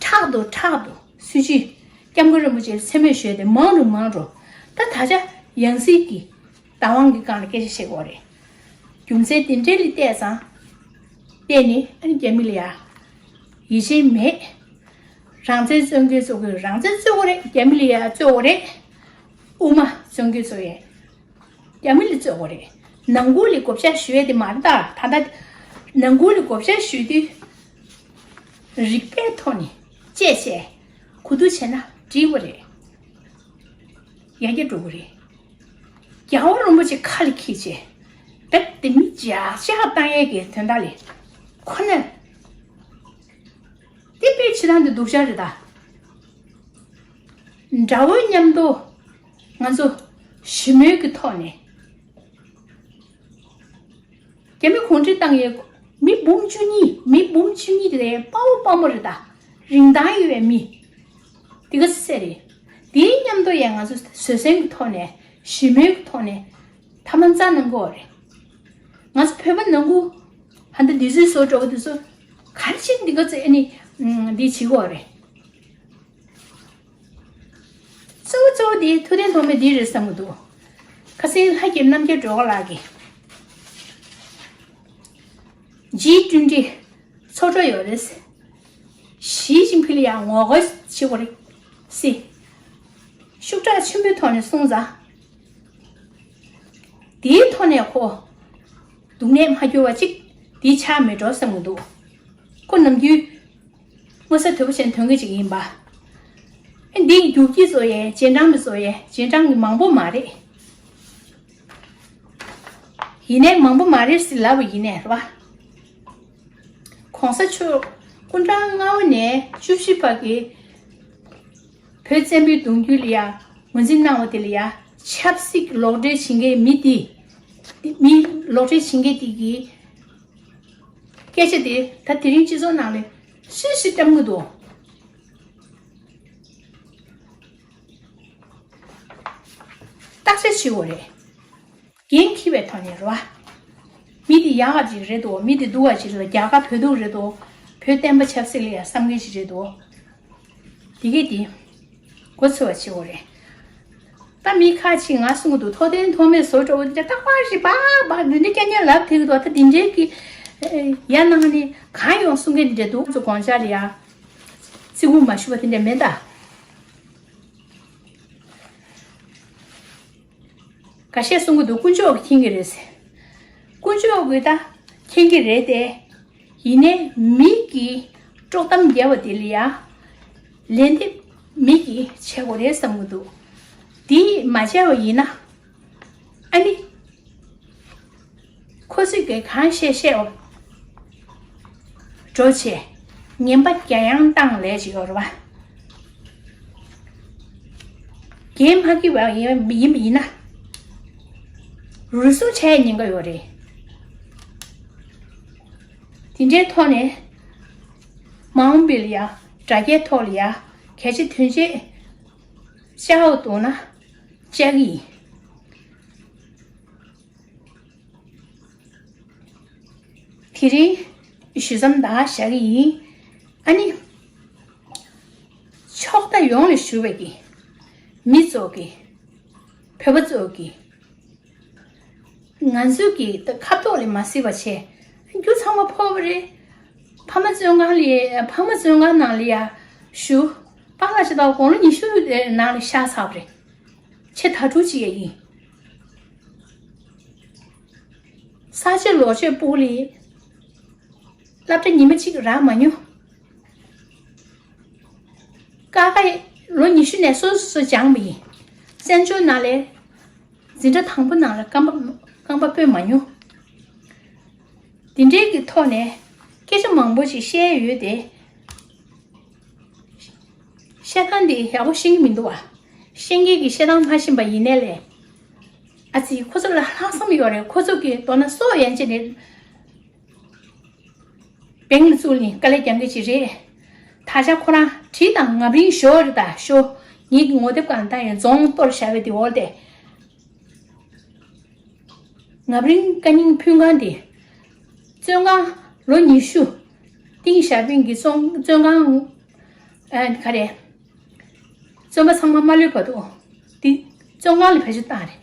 ཕྲག་ཏུ་ཕྲག་ཏུ་སྲིད་བྱུས་སྐྱབས་མགོན་རིན་པོ་ཆེ་མཚན་སྨད་ཞུས་ཏེ་མང་རུ་མང་རུ། ད་ད་ཆ་ཡང་སྲིད་ཀྱི་བདག་དབང་གི་སྒང་ལ་སྐད་ཆ་བཤད་དགོས་རེད། རྒྱུ་མཚན་དེ་འདྲའི་ལ་བལྟས་ཙང་། བལྟས་ནས་ཨ་ནི་རྒྱ་མི་ལ་ཡ་ཡིད་ཆེས་མེད། རང་བཙན་རྩོད་མཁན་ཚོ་གིས་རང་བཙན་རྩོད་དགོས་རེད། རྒྱ་མི་ལ་ཡ་རྩོད་དགོས་རེད། དབུ་མ་རྩོད་མཁན་ཚོ་ཡས། རྒྱ་མི་ལ་རྩོད་དགོས་རེད། ནང་ཁུལ་ལ་བགོ་བཤའ་ཞུ་ཡས་དེ་མ་རེད་ད། ད་ལྟ་ནང་ཁུལ་ལ་བགོ་བཤའ་ཞུ་དུས་རིག་པའི་ཐོག་ནས་དཔྱད་བྱས་གོ་བསྡུར་བྱས་ན་འགྲིག་པ་རེད། ཡར་རྒྱས་འགྲོ་གི་རེད། རྒྱལ་བ་རིན་པོ་ཆེ་ཁ་ལ་འཁྱེར་བྱས་རྦད་དེ་མི་ཇག་ཇག་བཏང་ཡས་ཀྱི་དོན་དག་ལ་ཁོ་ན་དེ་དཔེ་ཆ་ཚང་དེ་སྡུག་ཅག་རེད་ད། དགྲ་བོ་མཉམ་དུ་ང་ཚོ་ཞི་མོལ་གྱི་ཐོག་ནས། རྒྱ་མི་གུང་ཁྲན་ཏང་ཡི་མི་འབུམ་བཅུ་གཉིས། མི་འབུམ་བཅུ་གཉིས་དེ་དཔའ་བོ་དཔའ་མོ་རེད་ད། རིན་ཐང་ཡོད་པའི་མི། དེ་ག་ཚོད་རེད། དེའི་མཉམ་དུ་ཡང་ང་ཚོ་བཟོད་བསྲན་གྱི་ཐོག་ནས་ཞི་མོལ་གྱི་ཐོག་ནས་ཐབས་ལམ་རྩ་གནང་དགོས་རེད། ང་ཚོ་བོད་པ་ནང་ཁུལ་ཧ་ད་འདི་ཚོའི་བཟོ་འདྲ་བོ་དེ་ཚོ་ག་རེ་བྱས་འདི་ག་ཚོད་ཨ་ནི་འདི་བྱེད་དགོས་རེད། གཙོ་བོ་གཙོ་བོ་དེ་ཐུབ་བསྟན་ཐོགས་མེད་འདི་རེད་བསམ་གྱི་འདུག་ཁ་སང་ལྷ་རྒྱལ་རྣམ་རྒྱལ་སྒྲོལ་དཀར་ལགས་ཀྱིས་ཇི་ཊུན་ཊི་ཚོགས་གྲོལ་ཡོད་རེད། ཞི་ཅིན་ཕིང་ལ་ཡང་ངོ་རྒོལ་བྱེད་དགོས་རེད་ཟེར། ཤུགས་དྲག་ཆེན་པོའི་ཐོག་ནས་གསུངས་ཙང་། དེའི་ཐོག་ནས་ཁོ་སྡུག་ནད་མ་གྱུར་བ་ཅིག་དེ་ཆགས་མེད་འགྲོ་བསམ་གྱི་འདུག་ཁོ་ནམ་རྒྱུན་མངོན་གསལ་དོད་པོ་བྱས་ནས་ཐོན་མཁན་ཅིག་ཡིན་པ། ཨེ་འདི་རྒྱུག་ཁྱི་བཟོ་ཡས་རྗེས་འབྲང་མི་བཟོ་ཡས་རྗེས་འབྲང་གི་མང་པོ་མ་རེད། ཡིན་ནའི་མང་པོ་མ་རེད་ཟེར་ལབ་པ་ཡིན་ནའི་རེད་པ། གོང་ས་མཆོག་སྐུ་ཕྲེང་ལྔ་པ་ནས་བཅུ་བཞི་བར་གྱི་བོད་བཙན་པོའི་གདུང་རྒྱུད་ལ་ཡ་ངོས་འཛིན་གནང་བ་དེ་ལ་ཡ་ཆབ་སྲིད་ལོག་འགྲེལ་བྱེད་མཁན་མི་དེ། མི་ལོག་འགྲེལ་བྱེད་མཁན་དེ་གིས་སྐད་ཆ་དེ་ད་དེ་རིང་སྤྱི་ཚོགས་ནང་ལ་སུས་སུས་བཀྲམ་གི་འདུག་བརྟག་དཔྱད་བྱེད་དགོས་རེད། འགན་འཁྱེར་བའི་ཐོག་ནས་རེད་བ། མི་དེ་ཡག་ག་ཅིག་རེད་དོ། མི་དེ་སྡུག་ག་ཅིག་རེད་དོ། རྒྱ་དགའ་བོད་སྡུག་རེད་དོ། བོད་བསྟན་པ་ཆབ་སྲིད་ལ་ཡང་བསམ་མཁན་ཞིག་རེད་དོ། དེ་གས་དེ་མགོ་ཚོས་པ་བྱེད་དགོས་རེད། ད་མི་ཁ་ཅིག་ང་གསུང་གི་འདུག་ཐོག་དེ་ཐོག་མེད་བཟོ་འདྲ་བོ་འདི་འདྲ་རྟག་པར་ཞིག་སྦག་སྦག་འདི་འདྲ་སྐྱ་ཉལ་ལབ་ཐེག་འདུག་ད་འདི་འདྲའི་གི་ཡ་ནང་ནས་གང་ཡོང་གསུང་མཁན་འདི་འདྲ་འདུག་ང་ཚོ་དགོངས་འཆར་ལ་ཡ་བརྩི་བཀུར་མ་ཞུ་བ་དེ་འདྲ་མེད་ད། འགའ་ཤས་གསུང་གི་འདུག་དཀོན་མཆོག་གིས་མཁྱེན་གྱི་རེད་ཟེར། དཀོན་མཆོག་གིས་ད་མཁྱེན་གྱི་རེད་དེ། ཡིན་ནའི་མི་གི་དཀྲོག་གཏམ་རྒྱབ་པ་དེ་ལ་ཡ་ལན་འདེབས་མི་གིས་བྱེད་དགོས་རེད་བསམ་གྱི་འདུག་དེ་མ་བྱས་པ་ཡིན་ན་ཨ་ནི། ཁོ་ཚོས་གིས་གང་བཤད་བཤད་འོ། འགྲོ་བྱས། ངན་པ་རྒྱ་ཡང་བཏང་ལས་ཅིག་ཡོད་རེད་བ། རྒན་མ་སྐྱིད་པ་ཡིན་ཡིན་པ་ཡིན་ན། རུལ་སུངས་བྱས་ཉེན་ཁ་ཡོད་རེད། དེ་འདྲའི་ཐོག་ནས་མ་འོངས་པའི་ལ་ཡ་དྲ་རྒྱའི་ཐོག་ལ་ཡ་གལ་ཆེ་དོན་ཆེ་བཅའ་འོ་འདུག་ན་བཅའ་གི་ཡིན། དེ་རིང་ཞུ་མཚམས་ད་བཞག་གི་ཡིན། ཨ་ནི། ཕྱོགས་མཐའ་ཡོངས་ལ་བཞུགས་པའི་གི་མི་ཚོ་གི་བོད་པ་ཚོ་གི་ང་ཚོའི་གི་ད་ཁ་ཐོག་ལ་མ་གཟིགས་པ་བྱས། རྒྱུ་ཚང་མ་ཕོར་པ་རེད། ཕ་མ་བཙོན་ཁང་ལ་ཕ་མ་བཙོན་ཁང་ནང་ལ་ཡ་བཞུགས། པཱ་ལགས་ཅིག་ད་དགུང་ལོ་ཉི་ཤུ་ནང་ལ་ཤག་ཚར་བ་རེད། ཆེ་དྭ་ཕྲུག་ཅིག་ཡ་ཡིན། ས་ཆ་ལོ་ཆེ་སྤུ་ལི། སློབ་གྲྭ་ཉི་མ་གཅིག་རག་མ་མྱོང་། ཀ་ཁ་ལོ་ཉི་ཤུ་ནས་སོ་སོ་སྦྱངས་པ་ཡིན། བཙན་བྱོལ་ནང་ལས་འཛིན་གྲྭ་དང་པོ་ནང་ལ་རྐང་པ་རྐང་པ་སྤོས་མ་མྱོང་། འདི་འདྲའི་གི་ཐོག་ནས་སྐད་ཆ་མང་པོ་ཞིག་བཤད་ཡོད་དེ། བཤད་སྟངས་འདི་ཡག་པོ་ཤེས་ཀྱི་མི་འདུག་བ། ཤེས་མཁན་གྱིས་བཤད་སྟངས་མ་ཤེས་པ་ཡིན་ནའི་ལས། ཨ་ཙི་ཁོ་ཚོ་ལ་ལྷག་བསམ་ཡོད་རེད། ཁོ་ཚོ་གི་མདོར་ན་སྲོག་ཡན་ཆད་ནས་བེང་ལ་བཙུགས་ནས་དཀའ་ལས་རྒྱག་མཁན་ཅིག་རེད། ད་ཆ་ཁོ་རང་གྲི་དང་ངམ་རིང་ཞོ་རེད། ད་ཞོ་ངེད་ཀྱི་ངོ་དེབ་སྒང་ལ་ད་ཡང་རྫོང་གཏོར་བཞག་པའི་དེ་འོག་དེ། ངམ་རིང་བཀའ་རྙིང་ཕུན་ཁང་དེ། བཙོན་ཁང་ལོ་ཉི་ཤུ། ཏིང་ཞའོ་ཕིང་གི་བཙོན་བཙོན་ཁང་། ཨ་ག་རེ། བཙོན་པ་ཚང་མ་མ་ལུས་བར་དུ། དེ་བཙོན་ཁང་ལ་བེད་སྤྱོད་བཏང་རེད།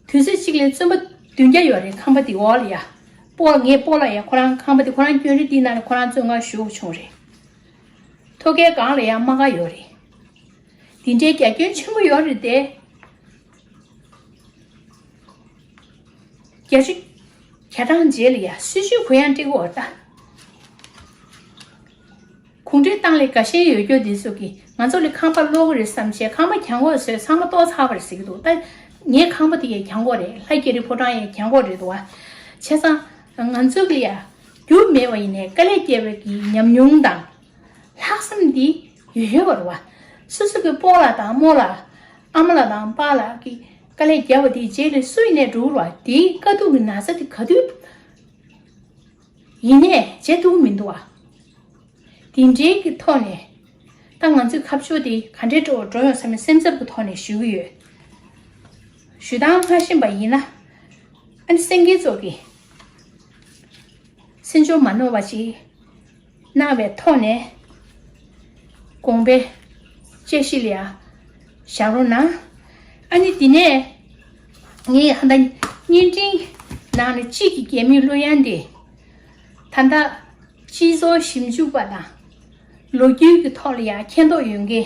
དུས་ཚོད་གཅིག་ལ་བཙོན་པ་བདུན་བརྒྱ་ཡོད་རེད། ཁང་པ་དེ་འོག་ལ་ཡ། སྤོ་ངའི་སྤོ་ལགས་ཡ་ཁོ་རང་ཁང་པ་དེ་ཁོ་རང་སྐྱོན་རེད། དེའི་ནང་ལ་ཁོ་རང་བཙོན་ཁང་བཞུགས་བྱུང་རེད། ཐོག་ཁའི་སྒང་ལ་ཡ་དམག་སྒར་ཡོད་རེད། དེ་འདྲའི་རྒྱ་ཁྱོན་ཆེན་པོ་ཡོད་རེད་དེ། བརྒྱད་ཅུ་གྱ་གྲངས་རྗེས་ལ་ཡ་སྲིད་ཇུས་གུ་ཡངས་སྤྲད་ཀྱི་ཡོད་རེད་ད། གུང་ཁྲན་ཏང་ལ་དགའ་ཞེན་ཡོད་རྒྱུ་འདི་ཚོ་གིས་ང་ཚོ་ལ་ཁང་པ་སློག་གི་རེད་བསམ་བྱས་ཁང་པ་གྱང་གོག་བཟོས་ཚང་མ་གཏོར་ཚར་བ་རེད་ཟེར་གྱི་འདུག་ད་ངའི་ཁང་པ་དེ་ཡང་གྱང་གོག་རེད། ལྷ་སྐྱིད་རི་ཕོ་བྲང་ཡང་གྱང་གོག་རེད་འདུག་བ། བྱས་ཙང་ང་ཚོ་གི་ཡ་རྒྱུ་མེད་པ་ཡིན་ནའི་དཀའ་ལས་བརྒྱབ་པའི་གི་ཉམས་མྱོང་དང་། ལྷག་བསམ་འདི་ཡོད་ཡོད་པ་རེད་བ། སོ་སོ་གི་སྤོ་ལགས་དང་རྨོ་ལགས། ཨ་མ་ལགས་དང་པཱ་ལགས་ཀྱིས་དཀའ་ལས་བརྒྱབ་པ་དེའི་རྗེས་ལ་སུ་ཡིན་ནའི་འགྲོ་གི་རེད་བ། དེའི་དཀའ་སྡུག་གི་ན་ཚ་དེ་ག་དུས་ཡིན་ནའི་བརྗེད་ཐུབ་ཀྱི་མི་འདུག་བ། དེ་འདྲའི་གི་ཐོག་ནས་ད་ང་ཚོའི་ཁ་ཕྱོགས་དེ་ག་འདྲའི་འགྲོ་འགྲོ་ཡོང་བསམ་པའི་སེམས་འཚབ་ཀྱི་ཐོག་ནས་ཞུ་གི་ཡོད། ཞུ་སྟངས་མ་ཤེས་པ་ཡིན་ན། ཨ་ནི་སེང་གེ་ཚོ་གིས་སེམས་ཆུང་མ་ནོར་བ་ཅིག་གནང་བའི་ཐོག་ནས་དགོངས་པའི་དཔྱད་གཞི་ལ་ཡང་བཞག་རོགས་གནང་། ཨ་ནི་འདི་ནས་ངས་ཧ་ད་བརྙན་འཕྲིན་ནང་ནས་གཅིག་གི་རྒྱལ་མོའི་གླུ་དབྱངས་དེ་ད་ལྟ་སྤྱི་ཚོགས་ཞིབ་འཇུག་པ་དང་ལོ་རྒྱུས་ཀྱི་ཐོག་ལ་ཡང་མཁྱེན་རྟོགས་ཡོད་མཁན་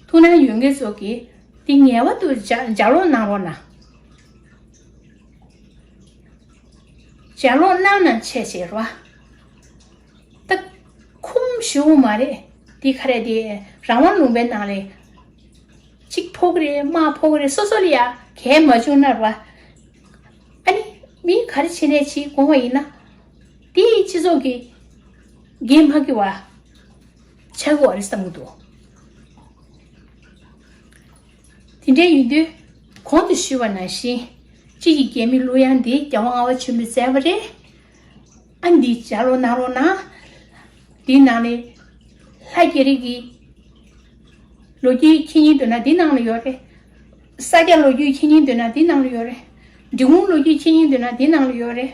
ཐུགས་སྣང་ཡོད་མཁན་ཚོ་གིས་འདི་ངེས་པར་དུ་ལྗགས་ལྗགས་ཀློག་གནང་རོགས་གནང་། ལྗགས་ཀློག་གནང་ན་བྱས་བྱས་རོ། ད་ཁུངས་ཞེ་པོ་མ་རེད། འདི་ག་རེ་དེ་རང་དབང་ལུང་པའི་ནང་ལ་གཅིག་ཕོག་གི་རེད། མ་ཕོག་གི་རེད། སོ་སོ་ལ་ཡ་གལ་མ་བྱུང་ན་རོ། ཨ་ནི་མི་ག་རེ་བྱས་ནས་བྱེད་དགོངས་པ་ཡིན་ན། དེ་སྤྱི་ཚོགས་ཀྱི་འགན་མ་འཁྱེར་བ་ཆགས་ཀྱི་ཡོད་རེད་བསམ་གྱི་འདུག་དེ་འདྲ་ཡིན་དུས་གོང་དུ་ཞུས་པ་ནང་བཞིན་གཅིག་གི་རྒྱལ་མོའི་གླུ་དབྱངས་འདི་རྒྱལ་བ་ལྔ་པ་ཆེན་པོས་མཛད་པ་རེད། ཨ་འདི་ལྗགས་ཀློག་གནང་རོགས་གནང་། འདིའི་ནང་ནས་ལྷ་རྒྱ་རི་གི་ལོ་རྒྱུས་མཁྱེན་སྙིང་འདོད་ན་འདི་ནང་ལ་ཡོད་རེད། ས་སྐྱ་ལོ་རྒྱུས་མཁྱེན་སྙིང་འདོད་ན་འདི་ནང་ལ་ཡོད་རེད། འབྲི་གུང་ལོ་རྒྱུས་མཁྱེན་སྙིང་འདོད་ན་འདི་ནང་ལ་ཡོད་རེད།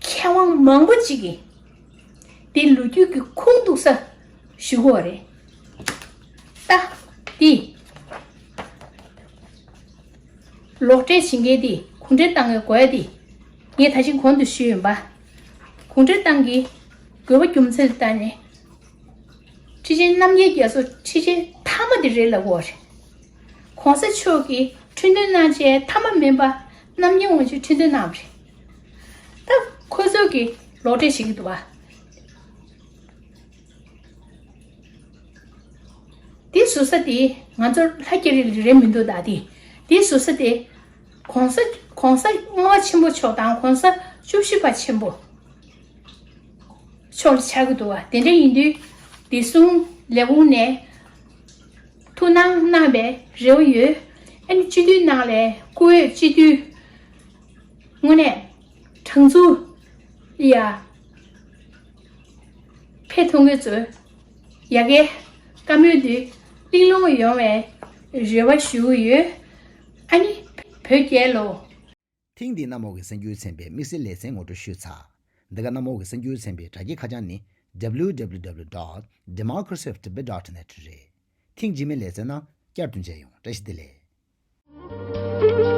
མཁས་དབང་མང་པོ་ཅིག་གིས་དེ་ལོ་རྒྱུས་ཀྱི་ཁུངས་གཏུགས་ས་ཞུ་གི་ཡོད་རེད། ད་དེ་ལོག་འགྲེལ་བྱེད་མཁན་དེ་གུང་ཁྲན་ཏང་གི་དགོས་ཡ་དེ་ངས་ད་ཅིང་གོང་དུ་ཞུས་ཡིན་པ། གུང་ཁྲན་ཏང་གི་དགོས་པ་རྒྱུ་མཚན་ལ་བལྟས་ནས་ཁྲི་ཆེན་རྣམ་རྒྱལ་རྒྱ་མཚོ་ཁྲི་ཆེན་མཐའ་མ་དེ་རེད་ལབ་ཀྱི་ཡོད་རེད། གོང་ས་མཆོག་གིས་ཁྲི་འདོན་གནང་བྱས་མཐའ་མ་མིན་པ་རྣམ་རྒྱལ་དབང་ཕྱུག་ཁྲི་འདོན་གནང་བ་རེད། ད་ཁོ་ཚོ་གིས་ལོག་འགྲེལ་བྱེད་ཀྱི་འདུག་བ། འདི་ཟུར་ས་དེ་ང་ཚོ་ལྷ་རྒྱ་རི་ལ་རེད་མི་འདུག་ད་དེ་འདི་ཟུར་ས་དེ་གོང་ས་གོང་ས་ལྔ་པ་ཆེན་པོ་མཆོག་དང་གོང་ས་བཅུ་བཞི་པ་ཆེན་པོ་མཆོག་ལ་ཆགས་ཀྱི་འདུག་བ། དེ་འདྲ་ཡིན་དུས་བདེ་སྲུང་ལས་ཁུངས་ནས་ཐུགས་སྣང་གནང་བའི་རེ་བ་ཡོད། ཨ་ནི་སྤྱི་འཐུས་ནང་ལས་བཀུར་འོས་སྤྱི་འཐུས་ དངོས་གནས་དྲང་ཚུགས་ཡ་ཕེ་ཐོང་གི་ཚོ་ཡ་གའི་བཀའ་མོལ་འདི་གླེང་སློང་ཡོང་བའི་རེ་བ་ཞུ་གི་ཡོད། ཨ་ནི་བོད་རྒྱལ་ལོ། ཐེངས་འདིའི་གནམ་འོག་གི་གསར་འགྱུར་ཚན་པའི་དམིགས་བསལ་ལེ་ཚན་ངོ་སྤྲོད་ཞུས་ཚར། འདི་ག་གནམ་འོག་གི་གསར་འགྱུར་ཚན་པའི་དྲ་རྒྱའི་ཁ་བྱང་ནི། W W W dot democracy of tibet dot net རེད། ཐེངས་རྗེས་མའི་ལེ་ཚན་ནང་བསྐྱར་དུ་མཇལ་ཡོང་། བཀྲ་ཤིས་བདེ་ལེགས།